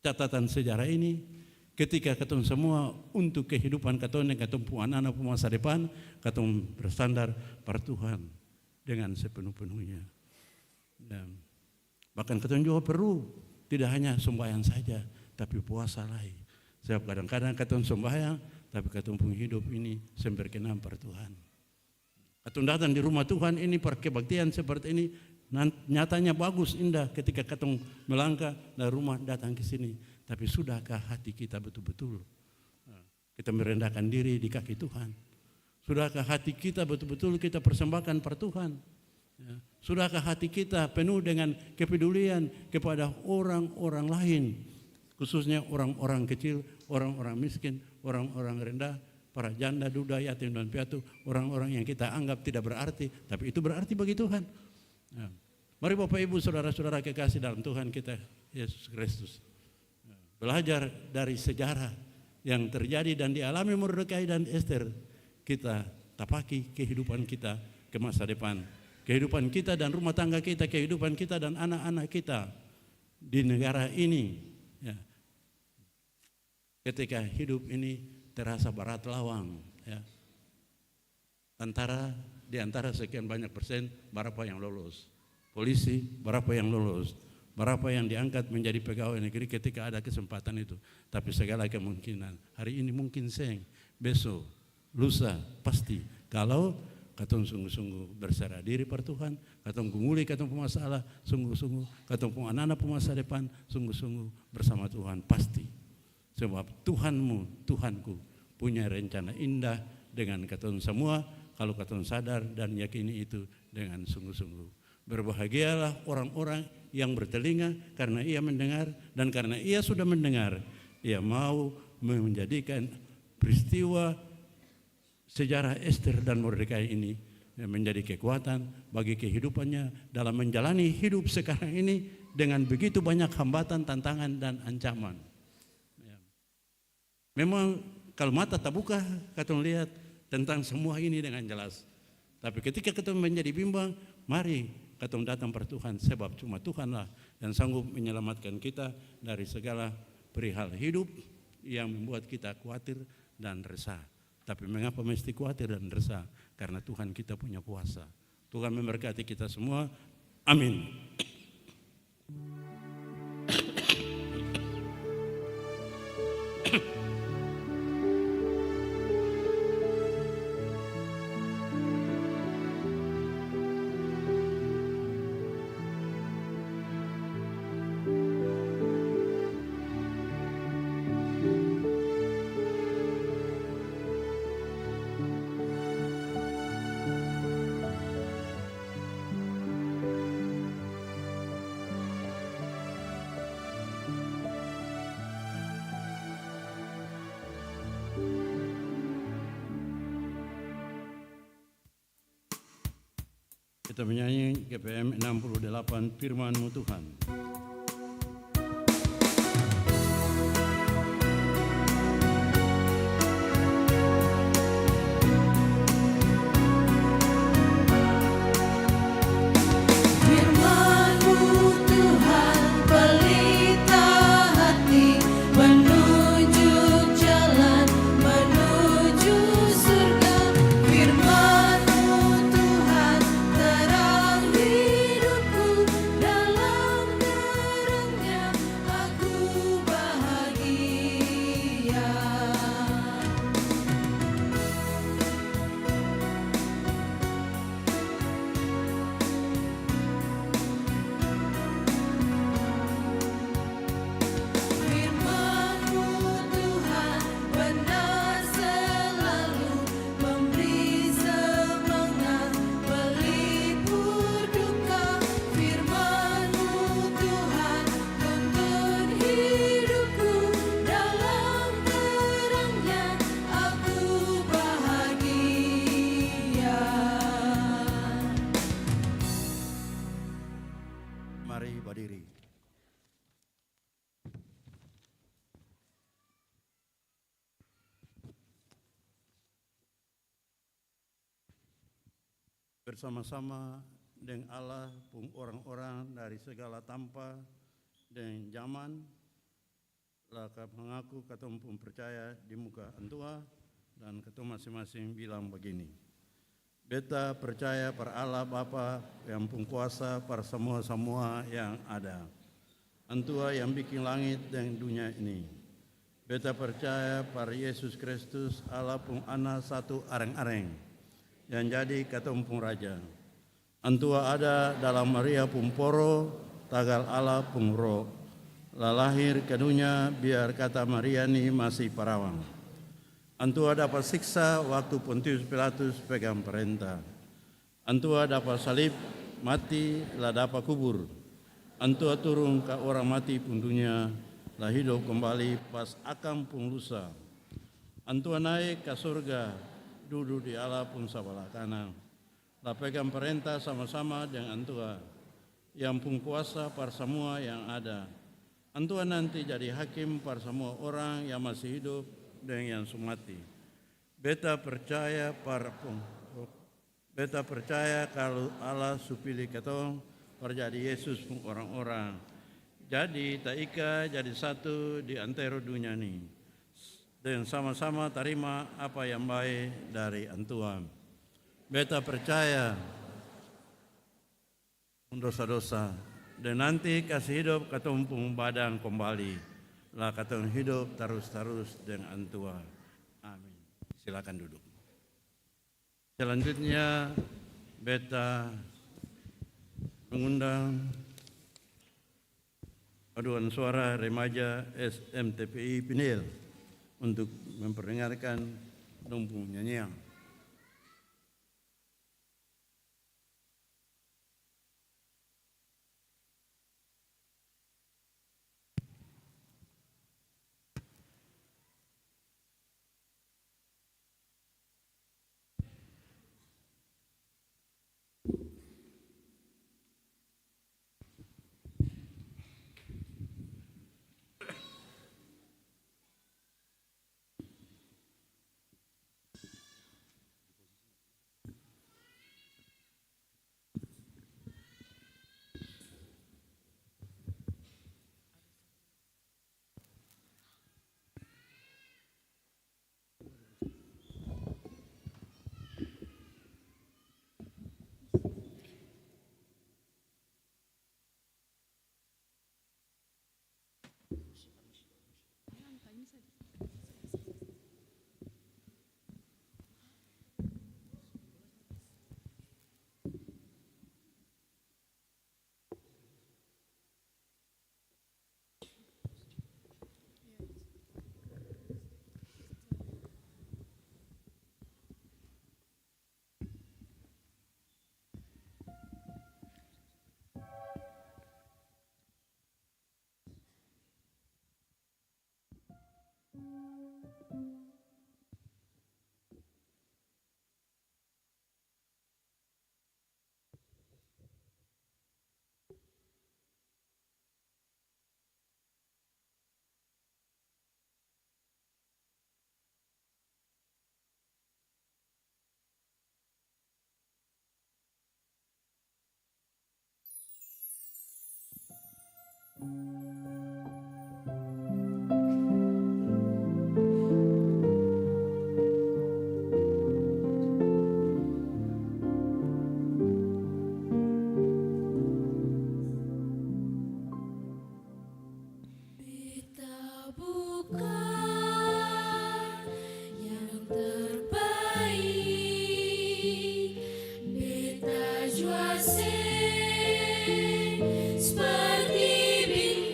catatan sejarah ini, ketika katong semua untuk kehidupan katong deng katong pung ana-ana pung masa depan, katong bersandar par Tuhan dengan sepenuh-penuhnya. Dan bahkan katong juga perlu tidak hanya sumbayang saja, tapi puasa lai. Sebab kadang-kadang katong sumbayang, tapi katong pung hidup ini seng berkenan par Tuhan. Katong datang di rumah Tuhan ini, par kebaktian seperti ini, nan-, nyatanya bagus, indah ketika katong melangkah dari rumah datang ke sini. Tapi sudahkah hati kita betul-betul, eh, kita merendahkan diri di kaki Tuhan? Sudahkah hati kita betul-betul kita persembahkan par Tuhan? Ya. Sudahkah hati kita penuh dengan kepedulian kepada orang-orang lain, khususnya orang-orang kecil, orang-orang miskin, orang-orang rendah, para janda, duda, yatim, dan piatu, orang-orang yang kita anggap tidak berarti, tapi itu berarti bagi Tuhan. Ya. Mari Bapak Ibu, saudara-saudara kekasih dalam Tuhan kita, Yesus Kristus. Belajar dari sejarah yang terjadi dan dialami Mordekai dan Ester, kita tapaki kehidupan kita ke masa depan. Kehidupan kita dan rumah tangga kita, kehidupan kita dan anak-anak kita di negara ini, ya. Ketika hidup ini terasa barat lawang, ya. Antara, di antara sekian banyak persen, barapa yang lolos? Polisi, barapa yang lolos? Barapa yang diangkat menjadi pegawai negeri ketika ada kesempatan itu? Tapi segala kemungkinan, hari ini mungkin seng, beso, lusa, pasti. Kalau katong sungguh-sungguh berserah diri par Tuhan, katong gumuli katong pung masalah, sungguh-sungguh, katong pung anak-anak pung masa depan, sungguh-sungguh bersama Tuhan, pasti. Sebab Tuhanmu, Tuhanku, punya rencana indah dengan katong samua, kalu katong sadar dan yakini itu dengan sungguh-sungguh. Berbahagialah orang-orang yang bertelinga, karna ia mendengar, dan karna ia sudah mendengar, ia mau menjadikan peristiwa sejarah Ester dan Mordekai ini, ya, menjadi kekuatan bagi kehidupannya dalam menjalani hidup sekarang ini dengan begitu banyak hambatan, tantangan, dan ancaman. Ya. Memang, kalo mata tabuka, katong liat tentang samua ini dengan jelas. Tapi ketika katong menjadi bimbang, mari katong datang par Tuhan, sebab cuma Tuhanlah yang sanggup menyelamatkan kita dari segala perihal hidup yang membuat kita kuatir dan resah. Tapi mengapa mesti kuatir dan resah? Karna Tuhan kita punya kuasa. Tuhan memberkati kita semua. Amin. Kita menyanyi G P M enam puluh delapan, Firman-Mu Tuhan. Firman-Mu Tuhan, pelita hati, menunjuk jalan menuju surga. Firman-Mu Tuhan, terang hidupku dalam bersama-sama deng Allah pung orang-orang dari segala tampa deng jaman, la ka mangaku katong pung percaya di muka Antua, dan katong masing-masing bilang bagini, "Beta percaya par Allah Bapa yang pung kuasa par samua-samua yang ada. Antua yang biking langit deng dunia ini. Beta percaya par Yesus Kristus, Allah pung Ana satu areng-areng, yang jadi katong pung Raja. Antua ada dalam Maria pung poro, tagal Allah pung Roh, la lahir ka dunia biar kata Maria ni masi parawang. Antua dapa siksa waktu Pontius Pilatus pegang parenta. Antua dapa salib, mati, la dapa kubur. Antua turung ka orang mati pung dunia, la hidop kombali pas akang pung lusa. Antua nae ka sorga, dudu di Allah pung sabala kanan, la pegang parenta sama-sama deng Antua, yang pung kuasa par samua yang ada. Antua nanti jadi hakim par samua orang yang masi hidop deng yang su mati. Beta percaya par pung, beta percaya kalu Allah su pili katong par jadi Yesus pung orang-orang, jadi taika jadi satu di antero dunia ni, deng sama-sama tarima apa yang bae dari Antua. Beta percaya pung dosa-dosa, deng nanti kasi hidop katong pung badan kombali, la katong hidop tarus-tarus deng Antua. Amin." Silakan duduk. Selanjutnya, beta mengundang paduan suara remaja S M T P I Pindel untuk memperdengarkan dong pung nyanyian. Beta buka yang terbaik, beta jua seng seperti bintang.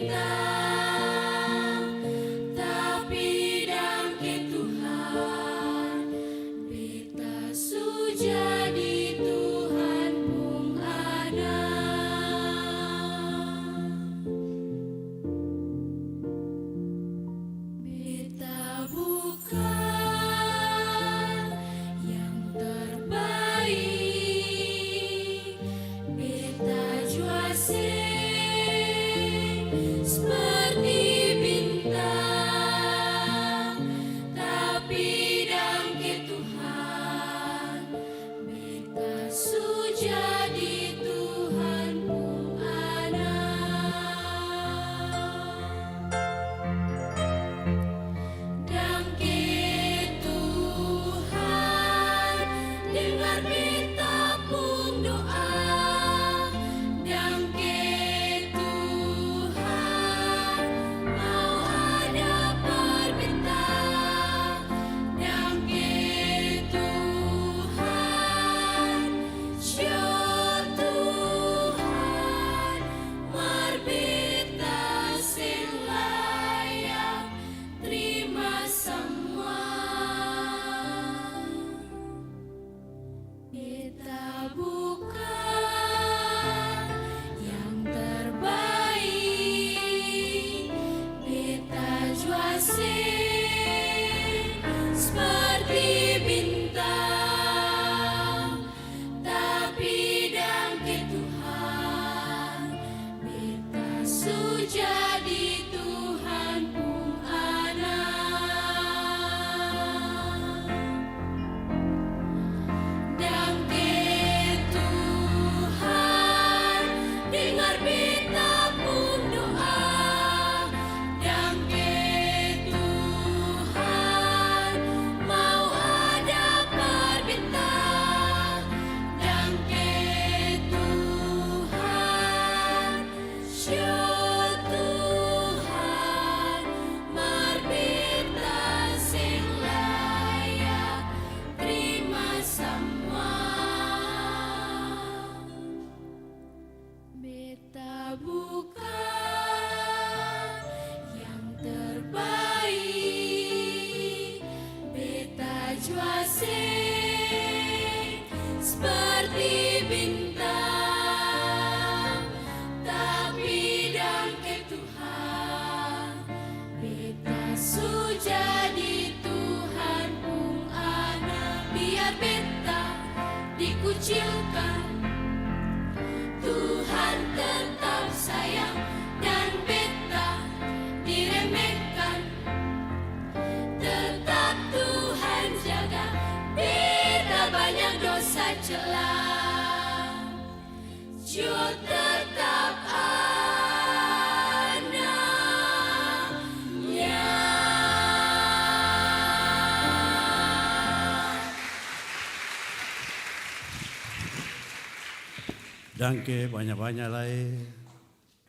Dangke banya-banya lai,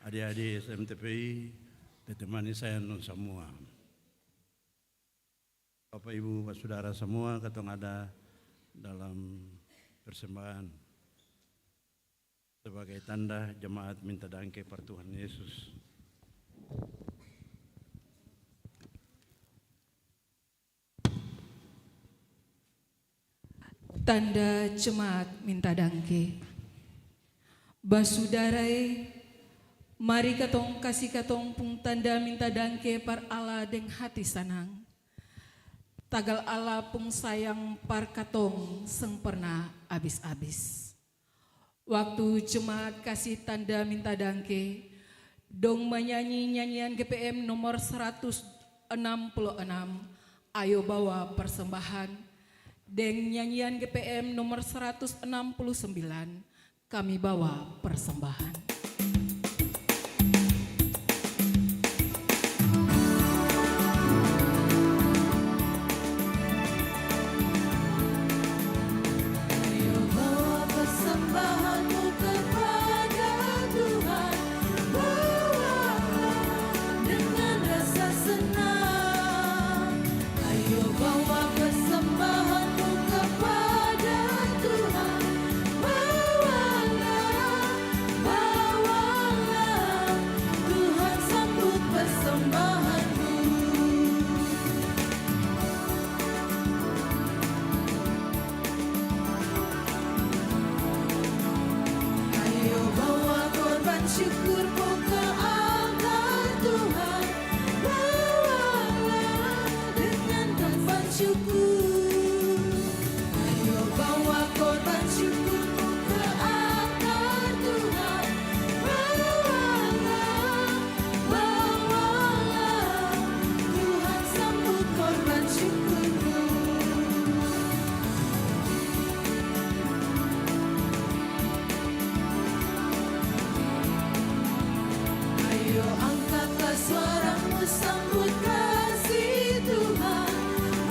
adi-adi S M T P I, tetemani sayang dong samua. Bapa, Ibu, basudara samua, katong ada dalam persembahan sebagai tanda jemaat minta dangke par Tuhan Yesus. Tanda jemaat minta dangke. Basudara e, mari katong kasi katong pung tanda minta dangke par Allah deng hati sanang. Tagal Allah pung sayang par katong seng perna abis-abis. Waktu jemaat kasi tanda minta dangke, dong manyanyi nyanyian G P M nomor seratus enam puluh enam, Ayo Bawa Persembahan, deng nyanyian G P M nomor seratus enam puluh sembilan, Kami Bawa Persembahan. Ayo bawa persembahanmu kepada Tuhan, bawalah dengan rasa senang. Ayo bawa persembahanmu kepada Tuhan, bawalah, bawalah, Tuhan sambut persembahanmu. Ayo bawa korban syukur mo ke altar Tuhan, bawalah dengan korban syukur. Ayo bawa korban syukur mo ke altar Tuhan, bawalah, bawalah, Tuhan sambut korban syukurmu. Ayo angkatlah suaramu sambut kasih Tuhan,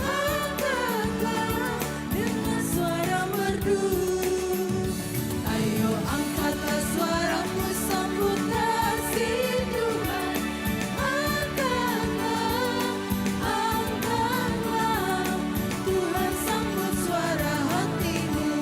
angkatlah dengan suara merdu. Ayo angkatlah suaramu sambut kasih Tuhan, angkatlah, angkatlah, Tuhan sambut suara hatimu.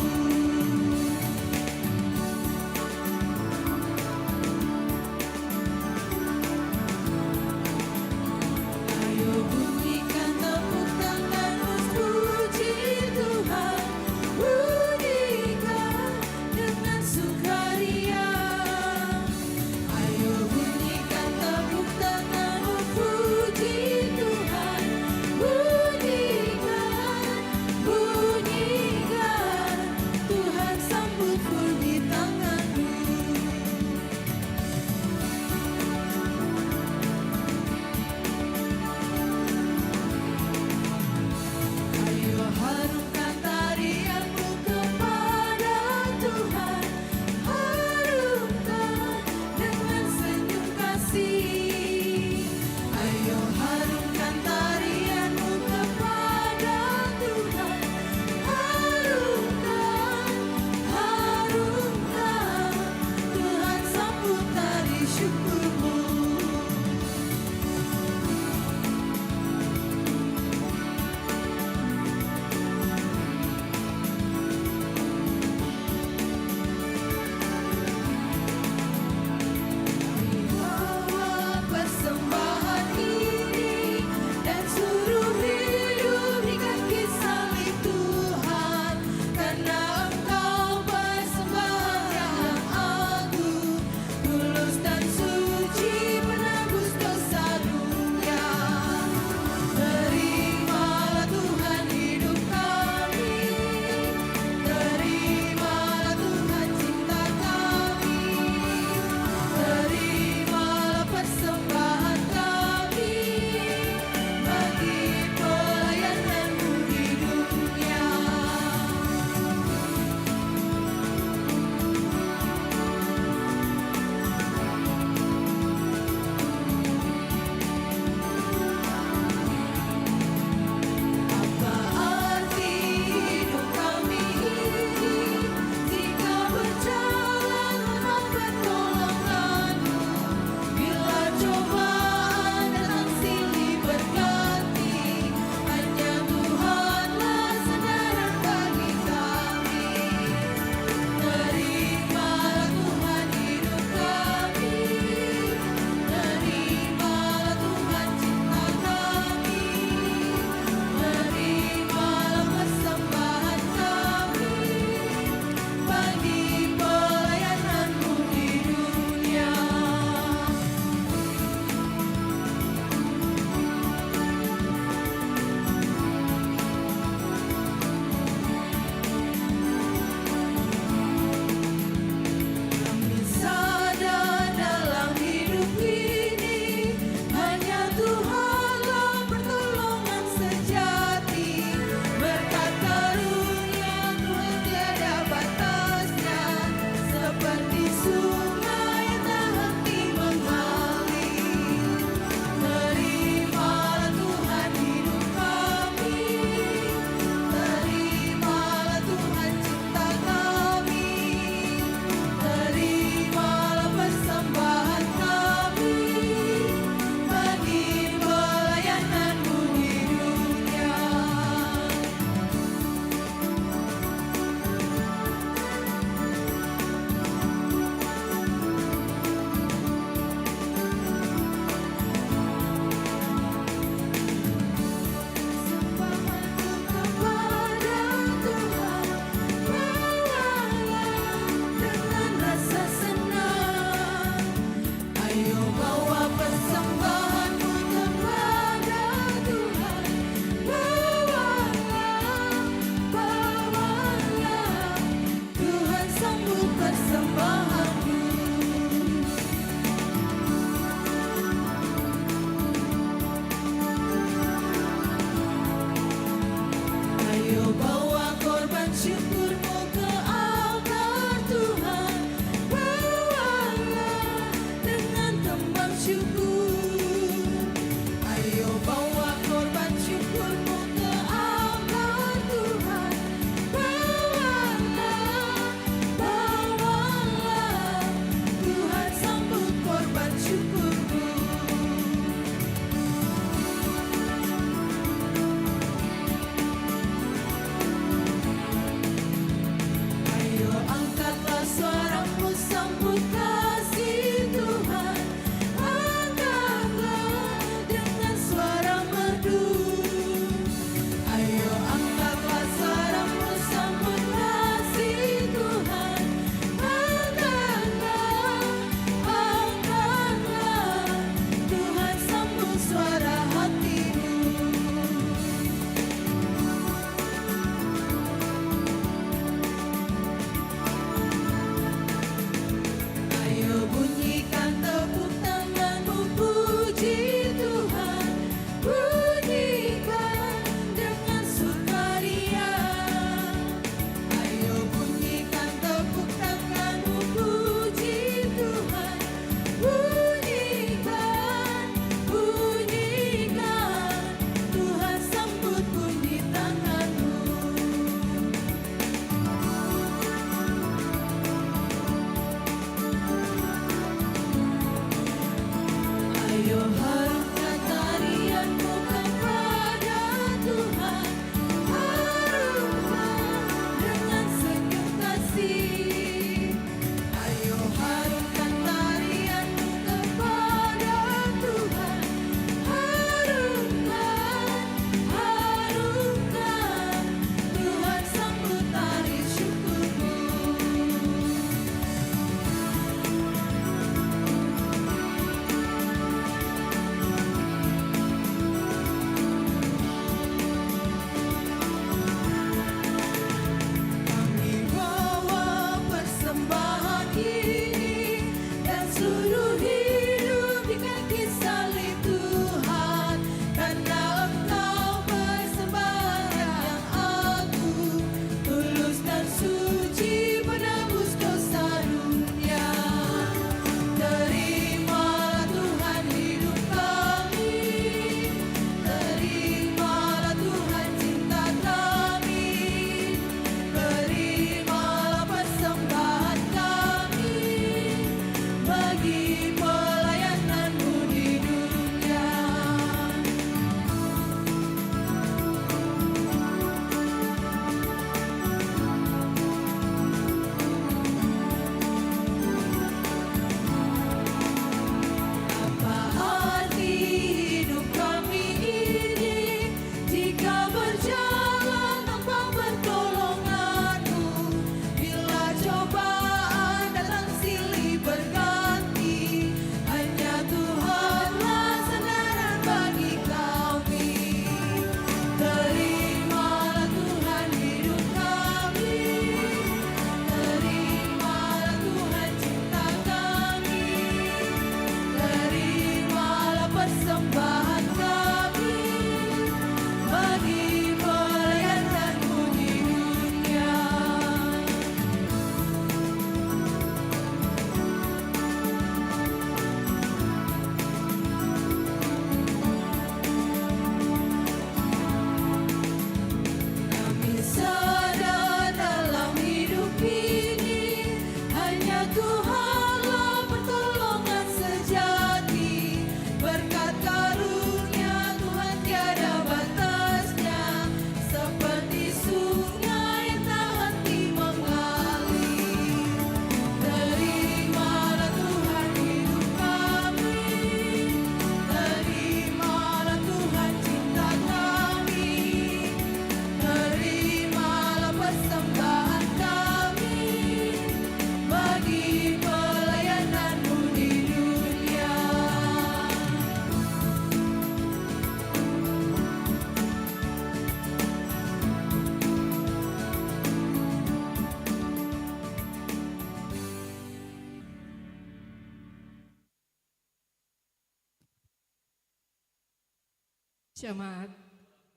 Jemaat,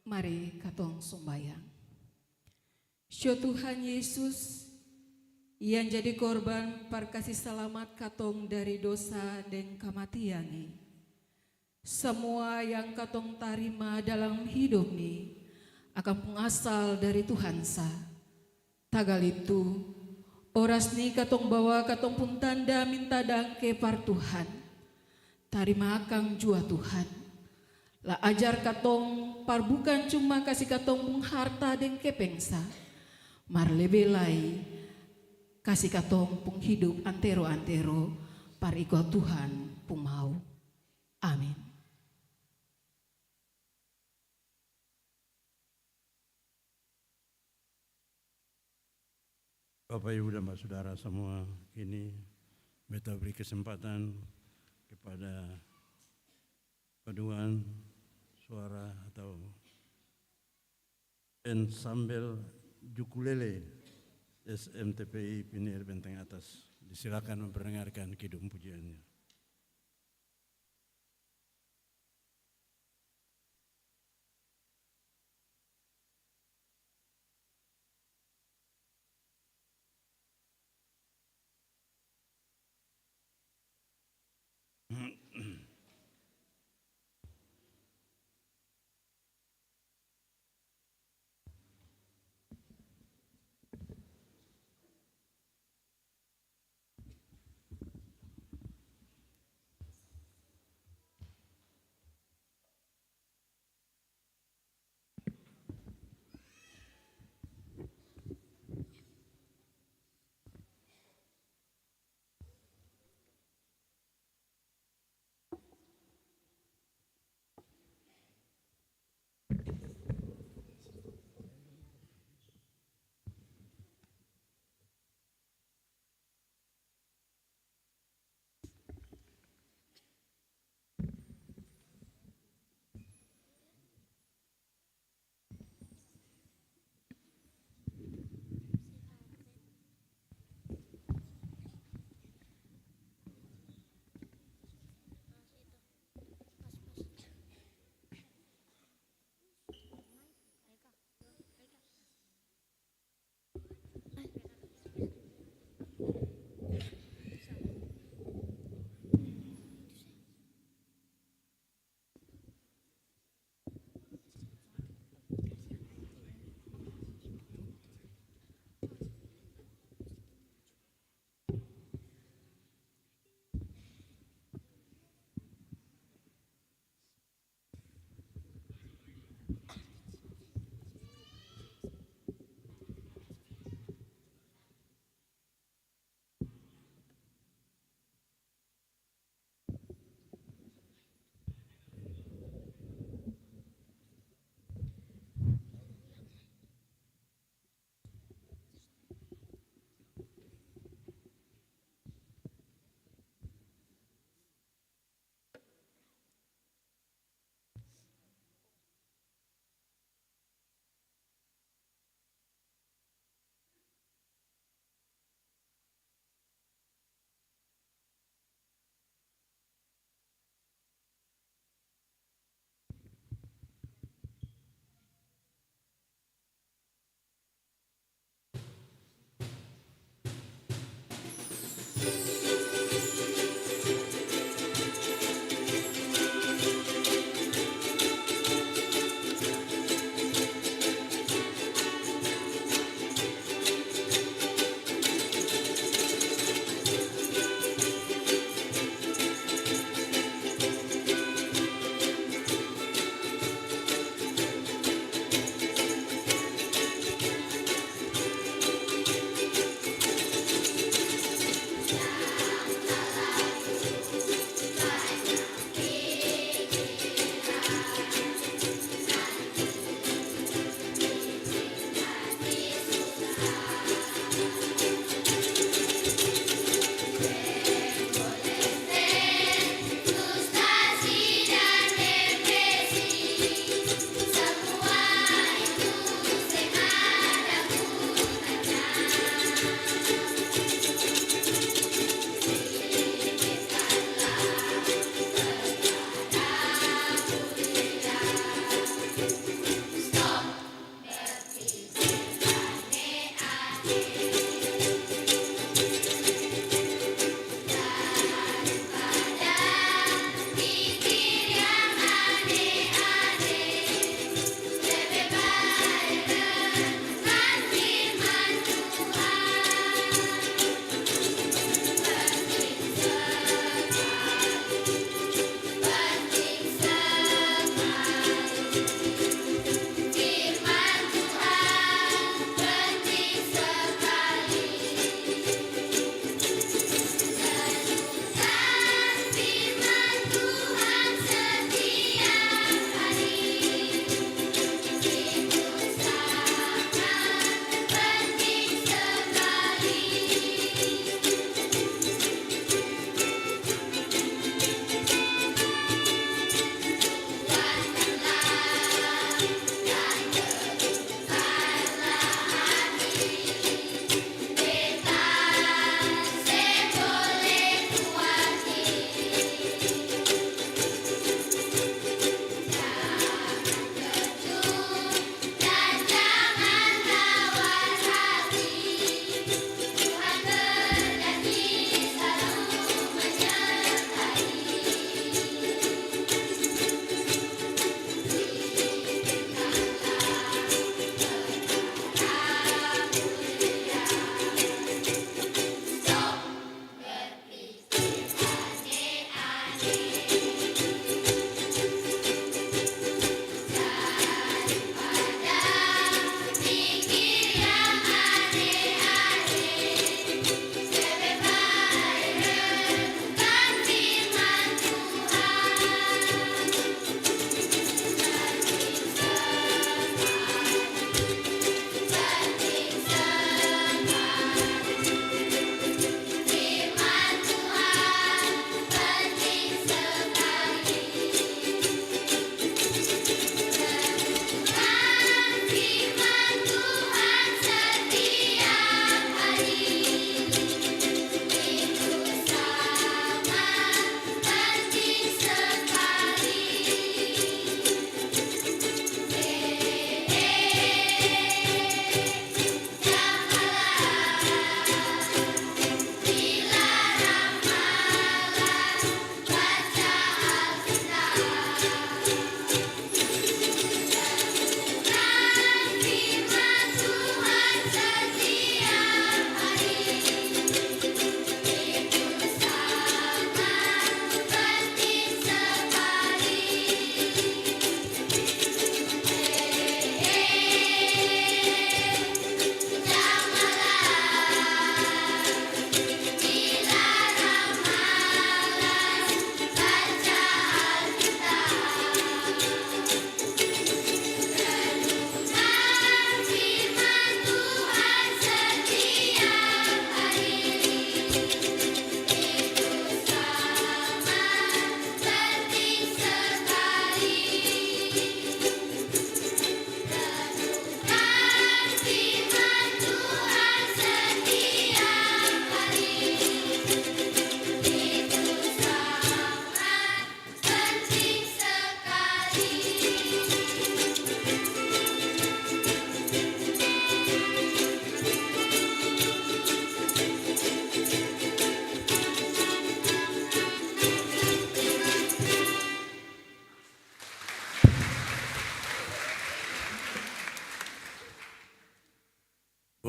mari katong sumbayang. Sio Tuhan Yesus, yang jadi korban par kasi salamat katong dari dosa deng kamatian ni. Samua yang katong tarima dalam hidop ni akang pung asal dari Tuhan sa. Tagal itu, oras ni katong bawa katong pung tanda minta dangke par Tuhan. Tarima akang jua Tuhan. La ajar katong par bukan cuma kasi katong pung harta deng kepeng sa, mar lebe lai kasi katong pung hidop antero-antero par iko Tuhan pung mau. Amin. Bapak, Ibu, dan Basudara samua, kini beta beri kesempatan kepada paduan suara atau ensembel Jukulele S M T P I Pinier Benteng Atas. Disilakan memperdengarkan kidung pujiannya.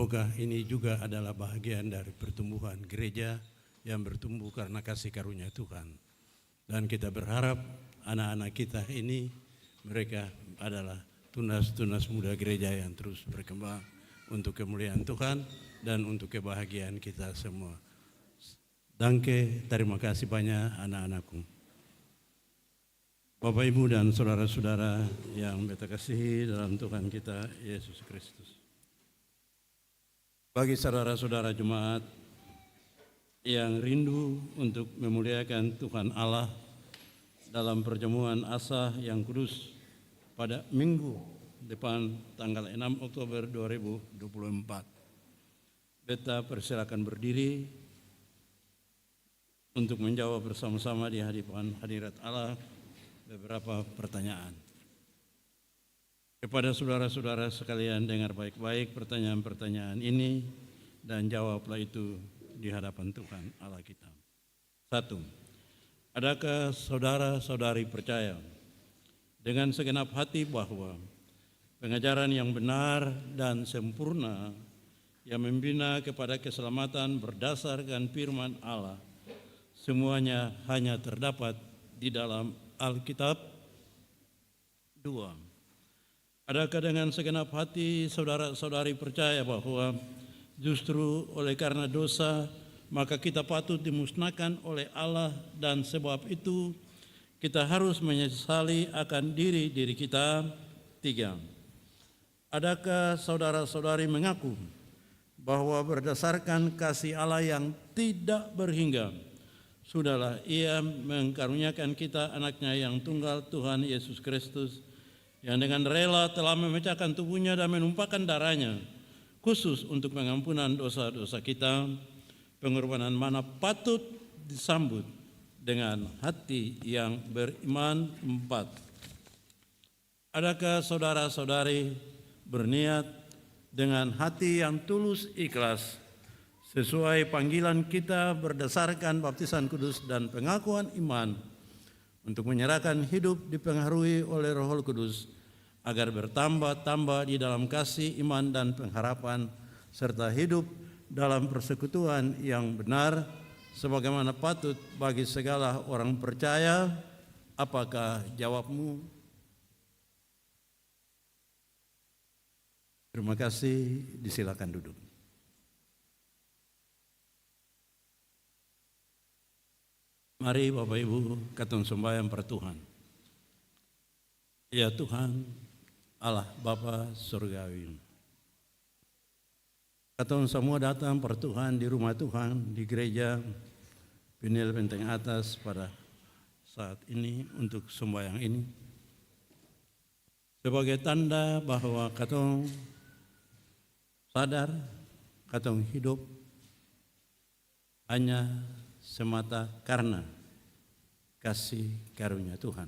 Semoga ini juga adalah bahagian dari pertumbuhan gereja yang bertumbuh karena kasih karunia Tuhan. Dan kita berharap anak-anak kita ini, mereka adalah tunas-tunas muda gereja yang terus berkembang untuk kemuliaan Tuhan dan untuk kebahagiaan kita semua. Danke, tarima kasih banyak anak-anakku. Bapak, Ibu, dan saudara-saudara yang beta kasihi dalam Tuhan kita, Yesus Kristus. Bagi saudara-saudara jemaat yang rindu untuk memuliakan Tuhan Allah dalam perjamuan Asa yang kudus pada minggu depan, tanggal enam Oktober dua ribu dua puluh empat, beta persilakan berdiri untuk menjawab bersama-sama di hadapan hadirat Allah beberapa pertanyaan. Kepada saudara-saudara sekalian, dengar baik-baik pertanyaan-pertanyaan ini dan jawablah itu di hadapan Tuhan Allah kita. Satu, adakah saudara-saudari percaya dengan segenap hati bahwa pengajaran yang benar dan sempurna yang membina kepada keselamatan berdasarkan firman Allah, semuanya hanya terdapat di dalam Alkitab? Dua, adakah dengan segenap hati saudara-saudari percaya bahwa justru oleh karena dosa, maka kita patut dimusnahkan oleh Allah, dan sebab itu kita harus menyesali akan diri diri kita? Tiga, adakah saudara-saudari mengaku bahwa berdasarkan kasih Allah yang tidak berhingga, sudahlah Ia mengkaruniakan kita Anak-Nya yang tunggal, Tuhan Yesus Kristus, yang dengan rela telah memecahkan tubuh-Nya dan menumpahkan darah-Nya khusus untuk pengampunan dosa-dosa kita, pengorbanan mana patut disambut dengan hati yang beriman? Empat, adakah saudara-saudari berniat dengan hati yang tulus ikhlas, sesuai panggilan kita berdasarkan baptisan kudus dan pengakuan iman, untuk menyerahkan hidup dipengaruhi oleh Roh Kudus, agar bertambah-tambah di dalam kasih, iman, dan pengharapan, serta hidup dalam persekutuan yang benar, sebagaimana patut bagi segala orang percaya? Apakah jawabmu? Terima kasih, disilakan duduk. Mari, Bapak Ibu, katong sombayang par Tuhan. Ya Tuhan, Allah Bapa Surgawi, katong samua datang par Tuhan di rumah Tuhan, di gereja Peniel Benteng Atas pada saat ini untuk sombayang ini. Sebagai tanda bahwa katong sadar, katong hidup hanya semata karna kasih karunia Tuhan.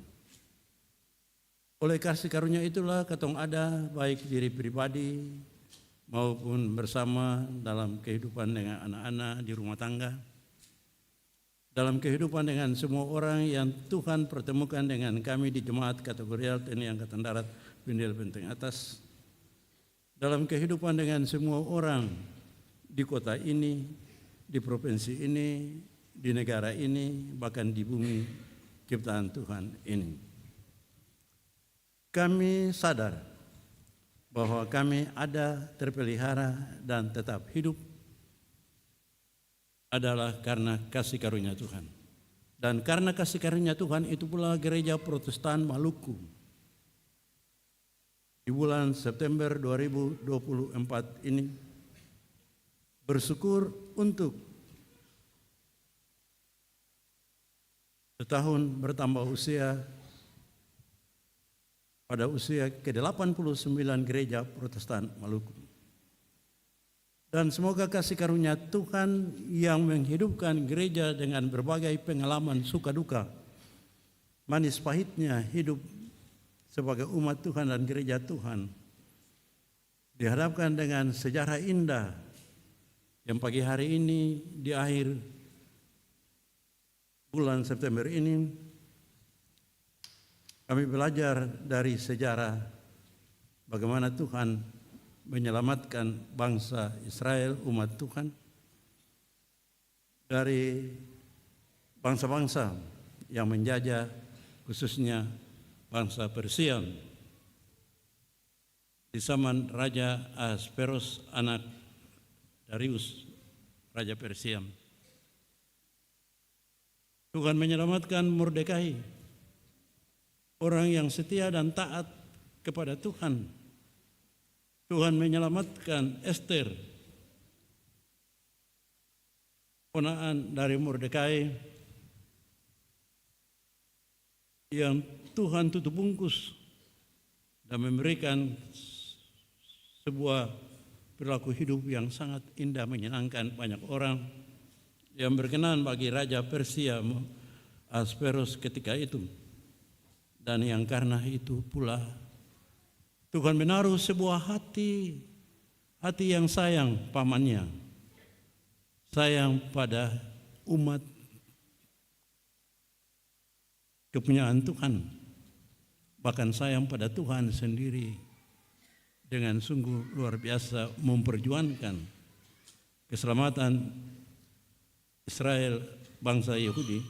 Oleh kasih karunia itulah katong ada, baik diri pribadi maupun bersama dalam kehidupan dengan anak-anak di rumah tangga, dalam kehidupan dengan semua orang yang Tuhan pertemukan dengan kami di Jemaat Kategorial T N I Angkatan Darat Peniel Benteng Atas, dalam kehidupan dengan semua orang di kota ini, di provinsi ini, di negara ini, bahkan di bumi ciptaan Tuhan ini. Kami sadar bahwa kami ada, terpelihara, dan tetap hidup adalah karna kasih karunia Tuhan. Dan karna kasih karunia Tuhan itu pula Gereja Protestan Maluku di bulan September dua ribu dua puluh empat ini bersyukur untuk setahun bertambah usia pada usia kedelapan puluh sembilan Gereja Protestan Maluku. Dan semoga kasih karunia Tuhan yang menghidupkan gereja dengan berbagai pengalaman suka duka, manis pahitnya hidup sebagai umat Tuhan dan gereja Tuhan, dihadapkan dengan sejarah indah yang pagi hari ini di akhir bulan September ini, kami belajar dari sejarah bagaimana Tuhan menyelamatkan bangsa Israel, umat Tuhan, dari bangsa-bangsa yang menjajah, khususnya bangsa Persia, di zaman Raja Ahasveros, anak Darius, Raja Persia. Tuhan menyelamatkan Mordekai, orang yang setia dan taat kepada Tuhan. Tuhan menyelamatkan Ester, ponaan dari Mordekai, yang Tuhan tutup bungkus dan memberikan sebuah perilaku hidup yang sangat indah, menyenangkan banyak orang, yang berkenan bagi Raja Persia Ahasveros ketika itu. Dan yang karena itu pula Tuhan menaruh sebuah hati, hati yang sayang pamannya, sayang pada umat kepunyaan Tuhan, bahkan sayang pada Tuhan sendiri, dengan sungguh luar biasa memperjuangkan keselamatan Israel, bangsa Yahudi,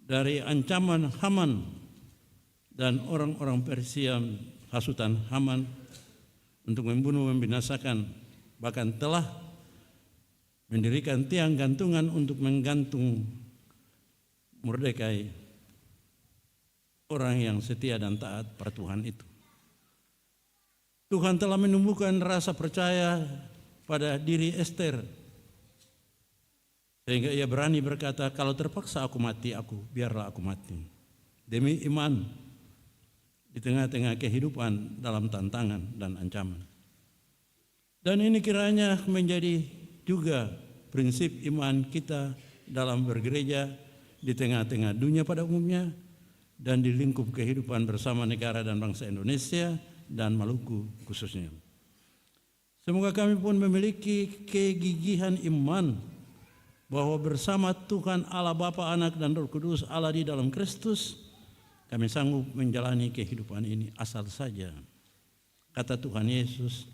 dari ancaman Haman dan orang-orang Persia, hasutan Haman untuk membunuh, membinasakan, bahkan telah mendirikan tiang gantungan untuk menggantung Mordekai, orang yang setia dan taat pada Tuhan itu. Tuhan telah menumbuhkan rasa percaya pada diri Ester, sehingga ia berani berkata, "Kalau terpaksa aku mati, aku, biarlah aku mati." Demi iman di tengah-tengah kehidupan dalam tantangan dan ancaman. Dan ini kiranya menjadi juga prinsip iman kita dalam bergereja di tengah-tengah dunia pada umumnya dan di lingkup kehidupan bersama negara dan bangsa Indonesia dan Maluku khususnya. Semoga kami pun memiliki kegigihan iman bahwa bersama Tuhan Allah Bapa, Anak, dan Roh Kudus, Allah di dalam Kristus, kami sanggup menjalani kehidupan ini asal saja. Kata Tuhan Yesus,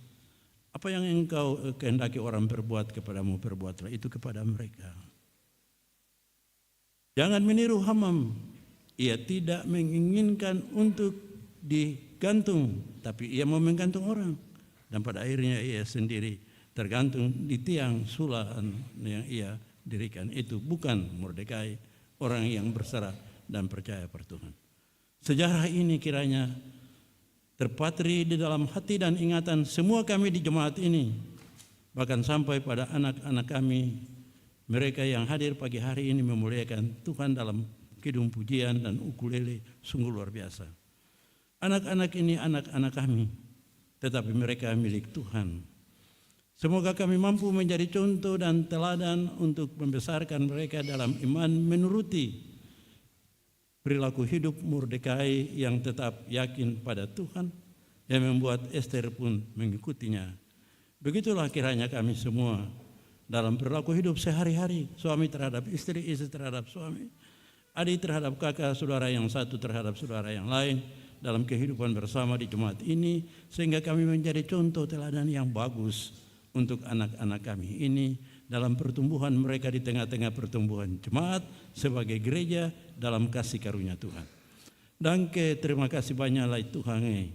"Apa yang engkau, eh, kehendaki orang perbuat kepadamu, perbuatlah itu kepada mereka." Jangan meniru Haman. Ia tidak menginginkan untuk digantung, tapi ia mau menggantung orang. Dan pada akhirnya ia sendiri tergantung di tiang sulam yang ia dirikan itu, bukan Mordekai, orang yang berserah dan percaya pada Tuhan. Sejarah ini kiranya terpatri di dalam hati dan ingatan semua kami di jemaat ini, bahkan sampai pada anak-anak kami, mereka yang hadir pagi hari ini memuliakan Tuhan dalam kidung pujian dan ukulele, sungguh luar biasa. Anak-anak ini anak-anak kami, tetapi mereka milik Tuhan. Semoga kami mampu menjadi contoh dan teladan untuk membesarkan mereka dalam iman, menuruti perilaku hidup Mordekai yang tetap yakin pada Tuhan, yang membuat Ester pun mengikutinya. Begitulah kiranya kami semua dalam perilaku hidup sehari-hari, suami terhadap istri, istri terhadap suami, adik terhadap kakak, saudara yang satu terhadap saudara yang lain, dalam kehidupan bersama di jemaat ini, sehingga kami menjadi contoh teladan yang bagus untuk anak-anak kami ini dalam pertumbuhan mereka di tengah-tengah pertumbuhan jemaat sebagai gereja dalam kasih karunia Tuhan. Danke, terima kasih banyak lai Tuhan e.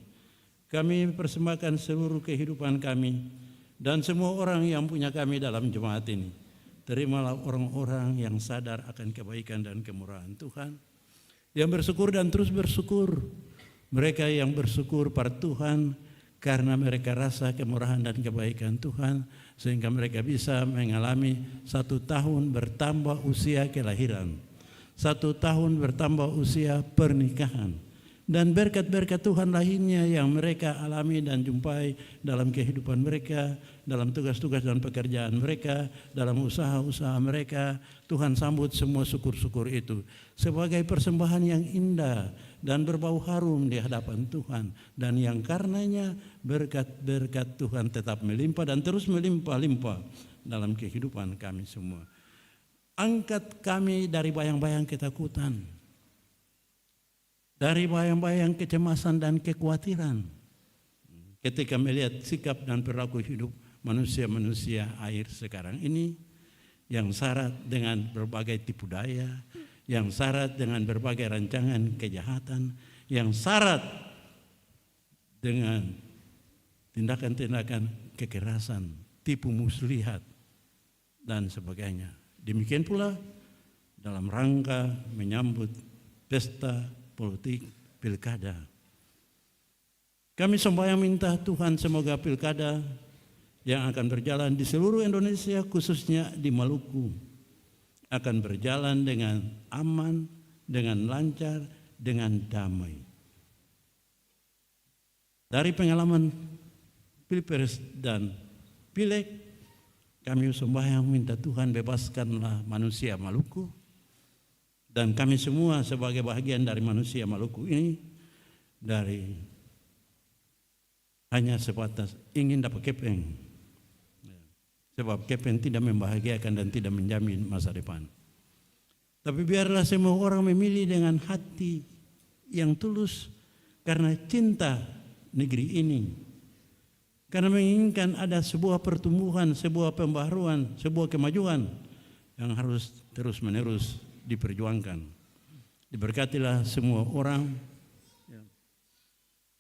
Kami persembahkan seluruh kehidupan kami dan semua orang yang punya kami dalam jemaat ini. Terimalah orang-orang yang sadar akan kebaikan dan kemurahan Tuhan, yang bersyukur dan terus bersyukur. Mereka yang bersyukur par Tuhan karna mereka rasa kemurahan dan kebaikan Tuhan, sehingga mereka bisa mengalami satu tahun bertambah usia kelahiran, satu tahun bertambah usia pernikahan, dan berkat-berkat Tuhan lainnya yang mereka alami dan jumpai dalam kehidupan mereka, dalam tugas-tugas dan pekerjaan mereka, dalam usaha-usaha mereka. Tuhan sambut semua syukur-syukur itu sebagai persembahan yang indah dan berbau harum di hadapan Tuhan, dan yang karenanya berkat-berkat Tuhan tetap melimpah dan terus melimpah-limpah dalam kehidupan kami semua. Angkat kami dari bayang-bayang ketakutan, dari bayang-bayang kecemasan dan kekuatiran. ketika melihat sikap dan perilaku hidup manusia-manusia akhir sekarang ini, yang syarat dengan berbagai tipu daya, yang syarat dengan berbagai rancangan kejahatan, yang syarat dengan tindakan-tindakan kekerasan, tipu muslihat, dan sebagainya. Demikian pula dalam rangka menyambut pesta politik pilkada. Kami sembahyang minta Tuhan, semoga pilkada yang akan berjalan di seluruh Indonesia, khususnya di Maluku, akan berjalan dengan aman, dengan lancar, dengan damai. Dari pengalaman Pilpres dan Pileg, kami sembahyang minta Tuhan bebaskanlah manusia Maluku, dan kami semua sebagai bahagian dari manusia Maluku ini dari hanya sebatas ingin dapat kepeng. Sebab kepeng tidak membahagiakan dan tidak menjamin masa depan. Tapi biarlah semua orang memilih dengan hati yang tulus karena cinta negeri ini. Karena menginginkan ada sebuah pertumbuhan, sebuah pembaharuan, sebuah kemajuan yang harus terus-menerus diperjuangkan. Diberkatilah semua orang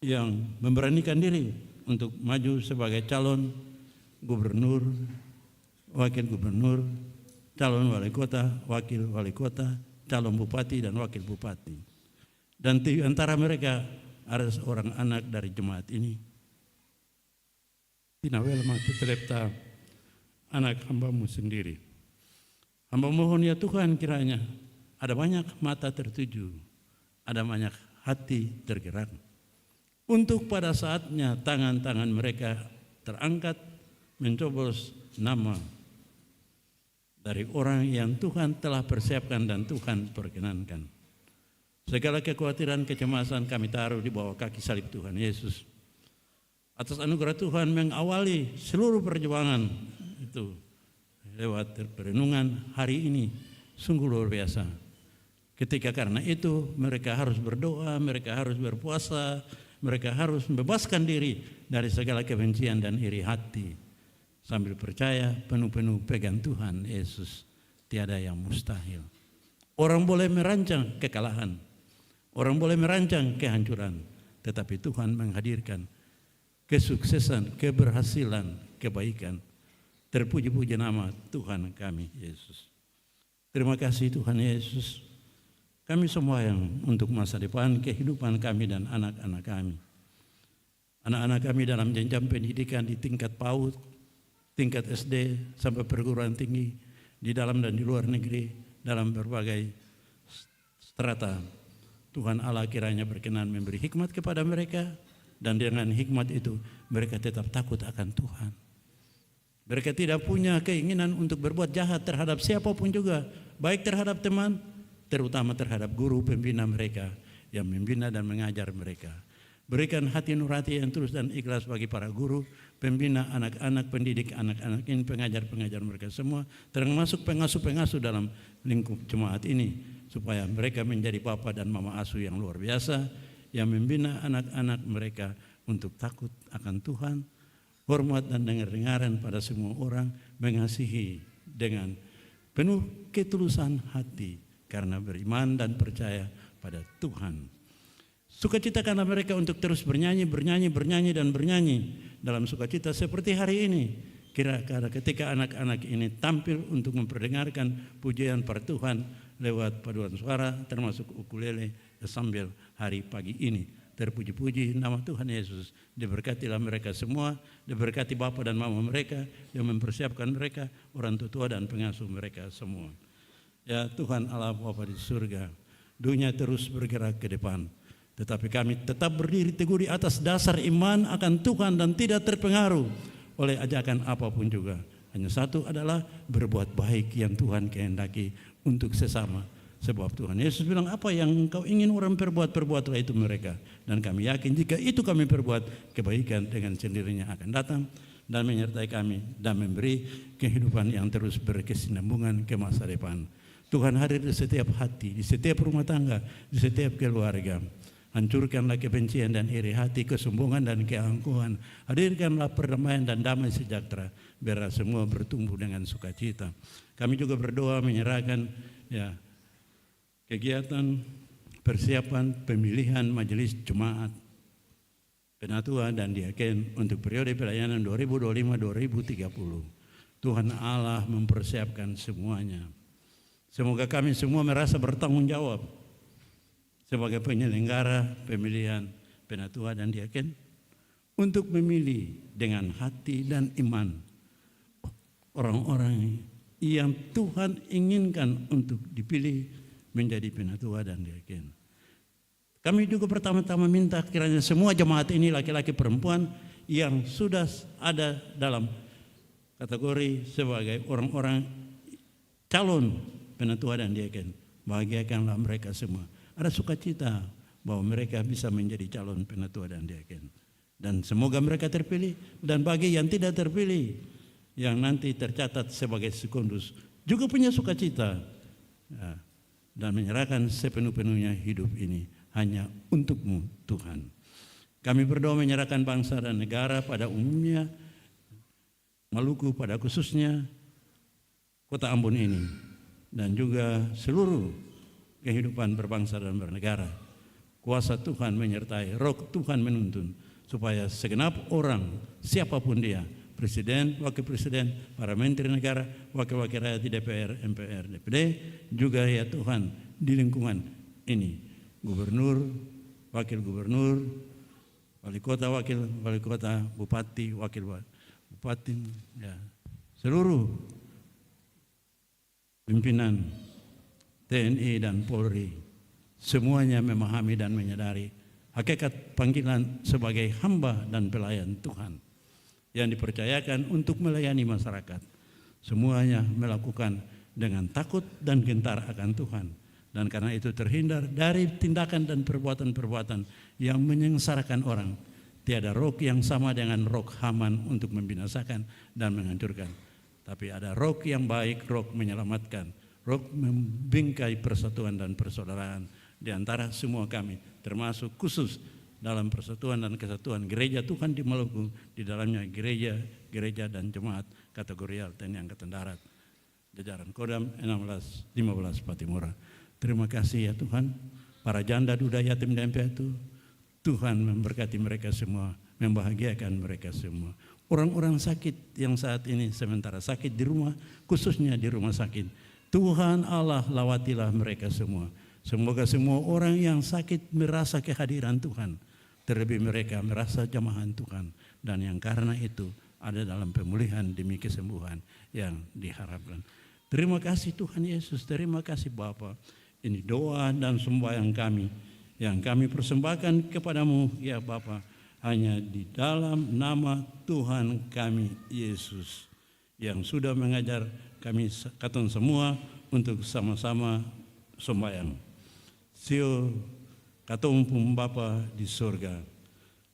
yang memberanikan diri untuk maju sebagai calon gubernur, wakil gubernur, calon wali kota, wakil wali kota, calon bupati, dan wakil bupati. Dan di antara mereka ada seorang anak dari jemaat ini. Tina Welma Tutelepta, anak hamba-Mu sendiri. Hamba mohon, ya Tuhan, kiranya ada banyak mata tertuju, ada banyak hati tergerak, untuk pada saatnya tangan-tangan mereka terangkat mencoblos nama dari orang yang Tuhan telah persiapkan dan Tuhan perkenankan. Segala kekhawatiran, kecemasan kami taruh di bawah kaki salib Tuhan Yesus. Atas anugerah Tuhan mengawali seluruh perjuangan itu lewat perenungan hari ini, sungguh luar biasa. Ketika karena itu mereka harus berdoa, mereka harus berpuasa, mereka harus membebaskan diri dari segala kebencian dan iri hati, sambil percaya penuh-penuh pegang Tuhan Yesus, tiada yang mustahil. Orang boleh merancang kekalahan, orang boleh merancang kehancuran, tetapi Tuhan menghadirkan kesuksesan, keberhasilan, kebaikan. Terpuji-puji nama Tuhan kami, Yesus. Terima kasih, Tuhan Yesus. Kami sembahyang untuk masa depan kehidupan kami dan anak-anak kami. Anak-anak kami dalam jenjang pendidikan di tingkat PAUD, tingkat S D, sampai perguruan tinggi, di dalam dan di luar negeri, dalam berbagai strata. Tuhan Allah kiranya berkenan memberi hikmat kepada mereka, dan dengan hikmat itu mereka tetap takut akan Tuhan. Mereka tidak punya keinginan untuk berbuat jahat terhadap siapapun juga, baik terhadap teman, terutama terhadap guru pembina mereka yang membina dan mengajar mereka. Berikan hati nurani yang tulus dan ikhlas bagi para guru, pembina anak-anak, pendidik anak-anak ini, pengajar-pengajar mereka semua, termasuk pengasuh-pengasuh dalam lingkup jemaat ini, supaya mereka menjadi bapa dan mama asuh yang luar biasa, yang membina anak-anak mereka untuk takut akan Tuhan, hormat dan dengar-dengaran pada semua orang, mengasihi dengan penuh ketulusan hati karena beriman dan percaya pada Tuhan. Sukacita karena mereka untuk terus bernyanyi, bernyanyi, bernyanyi, dan bernyanyi dalam sukacita seperti hari ini. Kira-kira ketika anak-anak ini tampil untuk memperdengarkan pujian pada Tuhan lewat paduan suara, termasuk ukulele, sambil hari pagi ini. Terpuji-puji nama Tuhan Yesus. Diberkatilah mereka semua, diberkati bapa dan mama mereka yang mempersiapkan mereka, orang tua-tua dan pengasuh mereka semua. Ya Tuhan Allah Bapa di surga, dunia terus bergerak ke depan, tetapi kami tetap berdiri teguh di atas dasar iman akan Tuhan dan tidak terpengaruh oleh ajakan apapun juga. Hanya satu adalah berbuat baik yang Tuhan kehendaki untuk sesama. Sebab Tuhan Yesus bilang, "Apa yang engkau ingin orang perbuat, perbuatlah itu mereka." Dan kami yakin jika itu kami perbuat, kebaikan dengan sendirinya akan datang dan menyertai kami dan memberi kehidupan yang terus berkesinambungan ke masa depan. Tuhan hadir di setiap hati, di setiap rumah tangga, di setiap keluarga. Hancurkanlah kebencian dan iri hati, kesombongan dan keangkuhan. Hadirkanlah perdamaian dan damai sejahtera. Biarlah semua bertumbuh dengan sukacita. Kami juga berdoa menyerahkan, ya, kegiatan persiapan pemilihan majelis jemaat, penatua dan diaken untuk periode pelayanan dua ribu dua puluh lima dua ribu tiga puluh. Tuhan Allah mempersiapkan semuanya. Semoga kami semua merasa bertanggung jawab sebagai penyelenggara pemilihan penatua dan diaken untuk memilih dengan hati dan iman orang-orang yang Tuhan inginkan untuk dipilih menjadi penatua dan diaken. Kami juga pertama-tama minta kiranya semua jemaat ini, laki-laki perempuan yang sudah ada dalam kategori sebagai orang-orang calon penatua dan diaken, bahagiakanlah mereka semua. Ada sukacita bahwa mereka bisa menjadi calon penatua dan diaken. Dan semoga mereka terpilih, dan bagi yang tidak terpilih, yang nanti tercatat sebagai sekundus, juga punya sukacita, ya, dan menyerahkan sepenuh-penuhnya hidup ini hanya untuk-Mu, Tuhan. Kami berdoa menyerahkan bangsa dan negara pada umumnya, Maluku pada khususnya, Kota Ambon ini, dan juga seluruh kehidupan berbangsa dan bernegara. Kuasa Tuhan menyertai, Roh Tuhan menuntun, supaya segenap orang, siapapun dia, presiden, wakil presiden, para menteri negara, wakil-wakil rakyat di D P R, M P R, D P D, juga ya Tuhan, di lingkungan ini, gubernur, wakil gubernur, wali kota, wakil wali kota, bupati, wakil wa-, bupati, ya, seluruh pimpinan T N I dan Polri, semuanya memahami dan menyadari hakikat panggilan sebagai hamba dan pelayan Tuhan yang dipercayakan untuk melayani masyarakat. Semuanya melakukan dengan takut dan gentar akan Tuhan, dan karena itu terhindar dari tindakan dan perbuatan-perbuatan yang menyengsarakan orang. Tiada rok yang sama dengan rok Haman untuk membinasakan dan menghancurkan. Tapi ada rok yang baik, rok menyelamatkan, rok membingkai persatuan dan persaudaraan di antara semua kami, termasuk khusus dalam persatuan dan kesatuan gereja Tuhan di Maluku, di dalamnya gereja, gereja dan jemaat kategorial T N I Angkatan Darat, jajaran Kodam enam belas lima belas Pattimura. Terima kasih ya Tuhan, para janda, duda, yatim, dan piatu, Tuhan memberkati mereka semua, membahagiakan mereka semua. Orang-orang sakit yang saat ini sementara sakit di rumah, khususnya di rumah sakit, Tuhan Allah, lawatilah mereka semua. Semoga semua orang yang sakit merasa kehadiran Tuhan, terlebih mereka merasa jamahan Tuhan, dan yang karena itu ada dalam pemulihan demi kesembuhan yang diharapkan. Terima kasih Tuhan Yesus, terima kasih Bapa. Ini doa dan sembahyang kami yang kami persembahkan kepada-Mu, ya Bapa, hanya di dalam nama Tuhan kami Yesus, yang sudah mengajar kami sa-, katong semua untuk sama-sama sombayang. Sio, katong pung Bapa di sorga,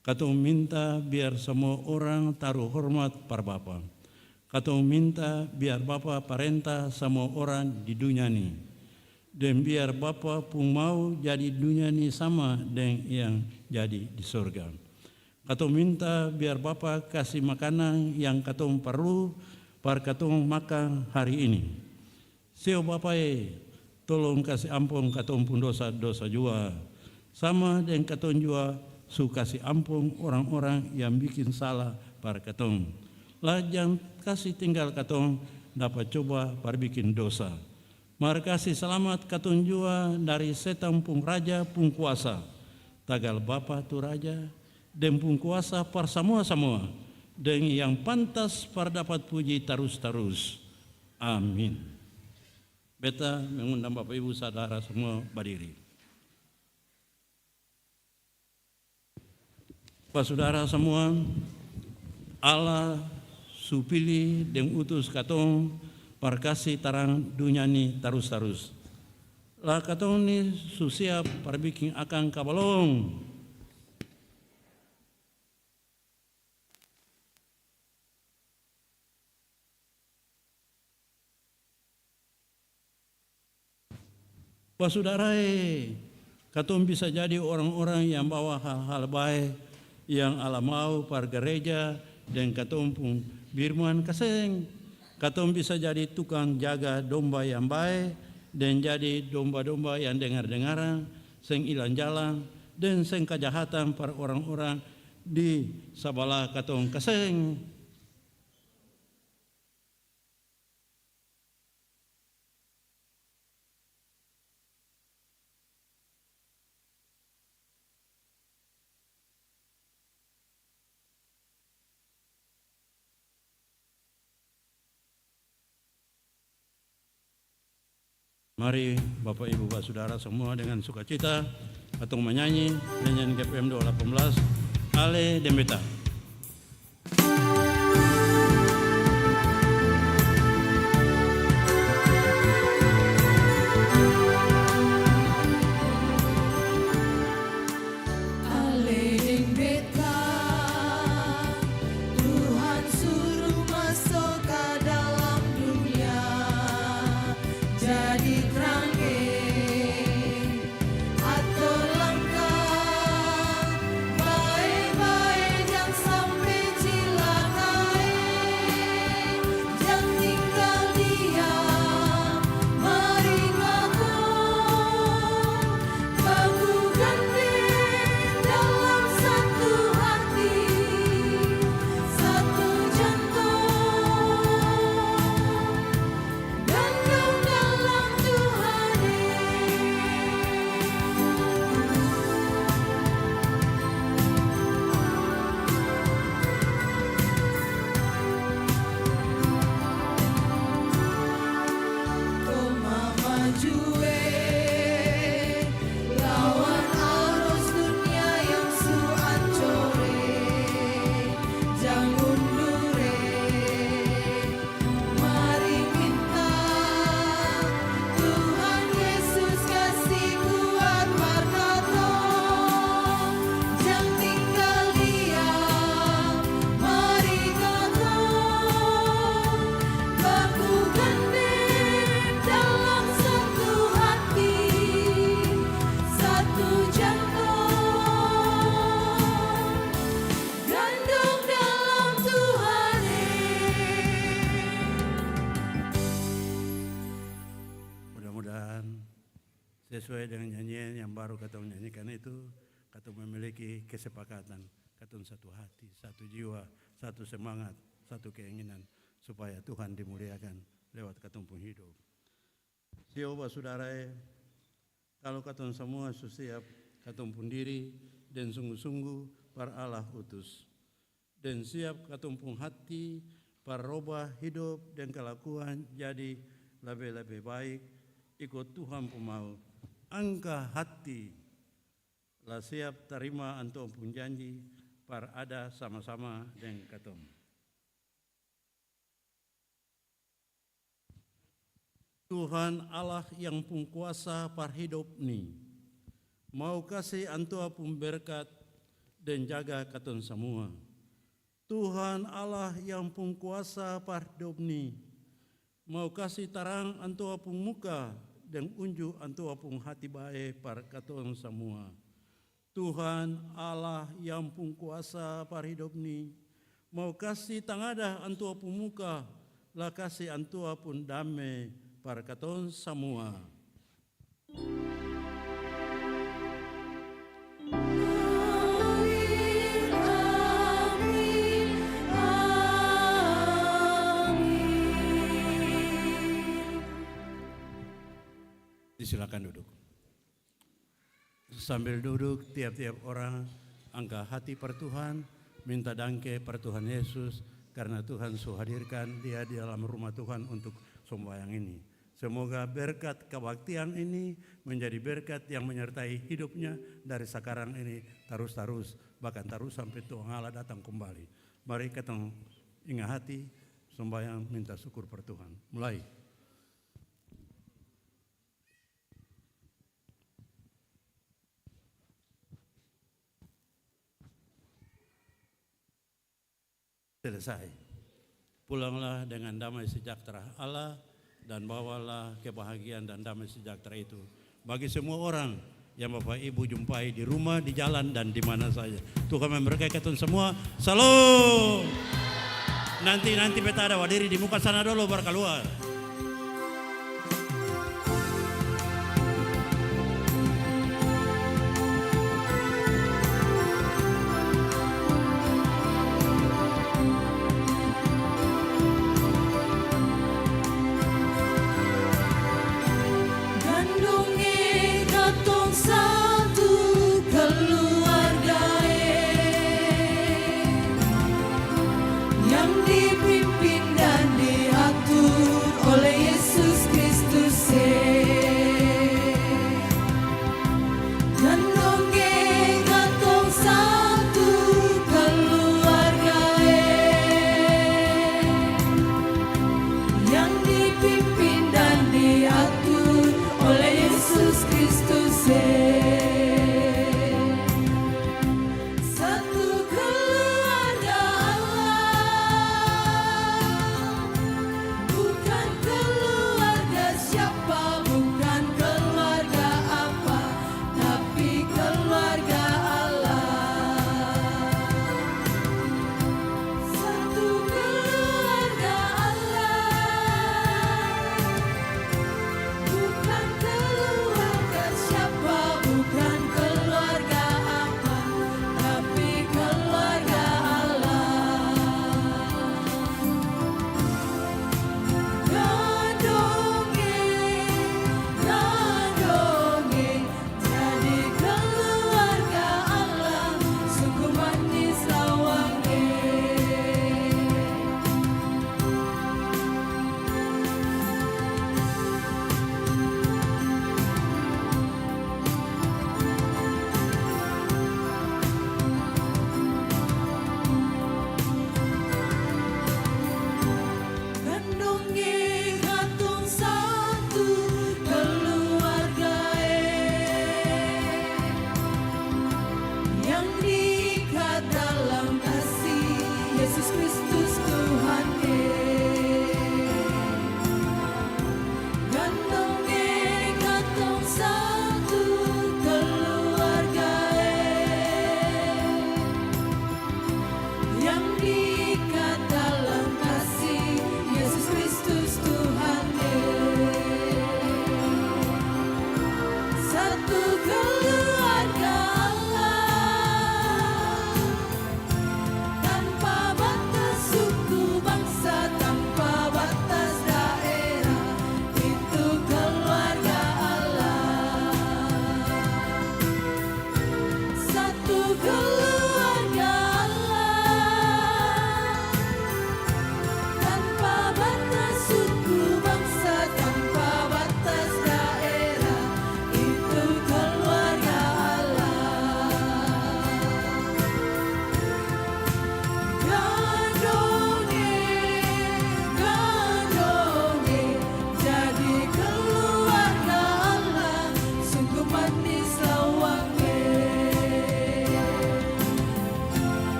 katong minta biar samua orang taru hormat par Bapa. Katong minta biar Bapa parenta samua orang di dunia ni, deng biar Bapa pung mau jadi dunia ni sama deng yang jadi di sorga. Katong minta biar Bapa kasi makanang yang katong parlu par katong makang hari ini. Sio Bapa e, tolong kasi ampong katong pung dosa-dosa jua, sama deng katong jua su kasi ampong orang-orang yang biking sala par katong. La jang kasi tinggal katong dapa coba par biking dosa. Mar kasi slamat katong jua dari setang pung raja pung kuasa. Tagal Bapa tu raja deng pung kuasa par samua-samua, deng yang pantas par dapat puji tarus-tarus. Amin. Beta mengundang Bapak Ibu Saudara semua badiri. Basudara samua, Allah su pili deng utus katong par kasi tarang dunia ni tarus-tarus. La katong ni su siap par biking akang ka balong? Basudara e, Katong bisa jadi orang-orang yang bawa hal-hal bae yang Allah mau par gareja deng katong pung firman, ka seng? Katong bisa jadi tukang jaga domba yang bae deng jadi domba-domba yang dengar-dengaran, seng ilang jalang, deng seng kajahatan par orang-orang di sabala katong, ka seng? Mari, Bapak, Ibu, Basudara samua, dengan sukacita katong manyanyi nyanyian G P M dua delapan belas, Ale deng Beta. Ale deng beta, Tuhan suruh maso ka dalam dunia, jadi trang e, ator langkah bae-bae, jang sampe cilaka e. Jang tinggal diam, mari katong baku gandeng dalam satu hati, satu jantong, gandong dalam Tuhan e. Kong mamaju e lawan arus dunia yang su ancor e, jang mundur e. Mari minta Tuhan Yesus kasi kuat par katong, jang tinggal diam, mari katong baku gandeng dalam satu hati, satu jantong. Gandong dalam Tuhan e. Mudah-mudahan sesuai dengan nyanyian yang baru katong nyanyikan itu, katong memiliki kesepakatan, katong satu hati, satu jiwa, satu semangat, satu keinginan, supaya Tuhan dimuliakan lewat katong pung hidup. Sio, basudara e, kalu katong samua su siap katong pung diri deng sunggu-sunggu par Allah utus, deng siap katong pung hati par robah hidop deng kalakuan jadi lebe-lebe baik iko Tuhan pung mau, angka hati, la siap tarima antua pung janji par ada sama-sama deng katong. Tuhan Allah yang pung kuasa par hidop ni, mau kasi antua pung berkat deng jaga katong samua. Tuhan Allah yang pung kuasa par hidop ni, mau kasi tarang antua pung muka deng unju antua pung hati bae par katong samua. Tuhan Allah yang pung kuasa par hidop ni, mau kasi tangada antua pung muka, la kasi antua pung dame par katong samua. Amin, amin, amin. Disilakan duduk. Sambil duduk, tiap-tiap orang angka hati par Tuhan, minta dangke par Tuhan Yesus, karna Tuhan su hadirkan dia di dalam rumah Tuhan untuk sombayang ini. Semoga berkat kebaktian ini menjadi berkat yang menyertai hidupnya dari sakarang ini tarus-tarus, bahkan tarus sampe Tuhan Allah datang kumbali. Mari katong inga hati, sombayang minta syukur par Tuhan. Mulai. Selesai. Pulanglah dengan damai sejahtera Allah, dan bawalah kebahagiaan dan damai sejahtera itu bagi semua orang yang Bapak Ibu jumpai di rumah, di jalan, dan di mana saja. Tuhan memberkati katong semua. Salom. Nanti, nanti beta ada badiri di muka sana dolo, baru kaluar. Gandong e katong satu keluarga e, yang dipimpin dan diatur oleh Yesus Kristus e. Gandong e katong satu keluarga e, yang dipimpin dan diatur oleh Yesus Kristus e. Satu keluarga Allah, bukan keluarga siapa, bukan keluarga apa, tapi keluarga Allah. Satu keluarga Allah, bukan keluarga siapa, bukan keluarga apa, tapi keluarga Allah. Gadong e, gadong e, jadi keluarga Allah, sungguh manis lawang e. Gandong e katong satu keluarga e, yang diikat dalam kasih Yesus Kristus Tuhan e.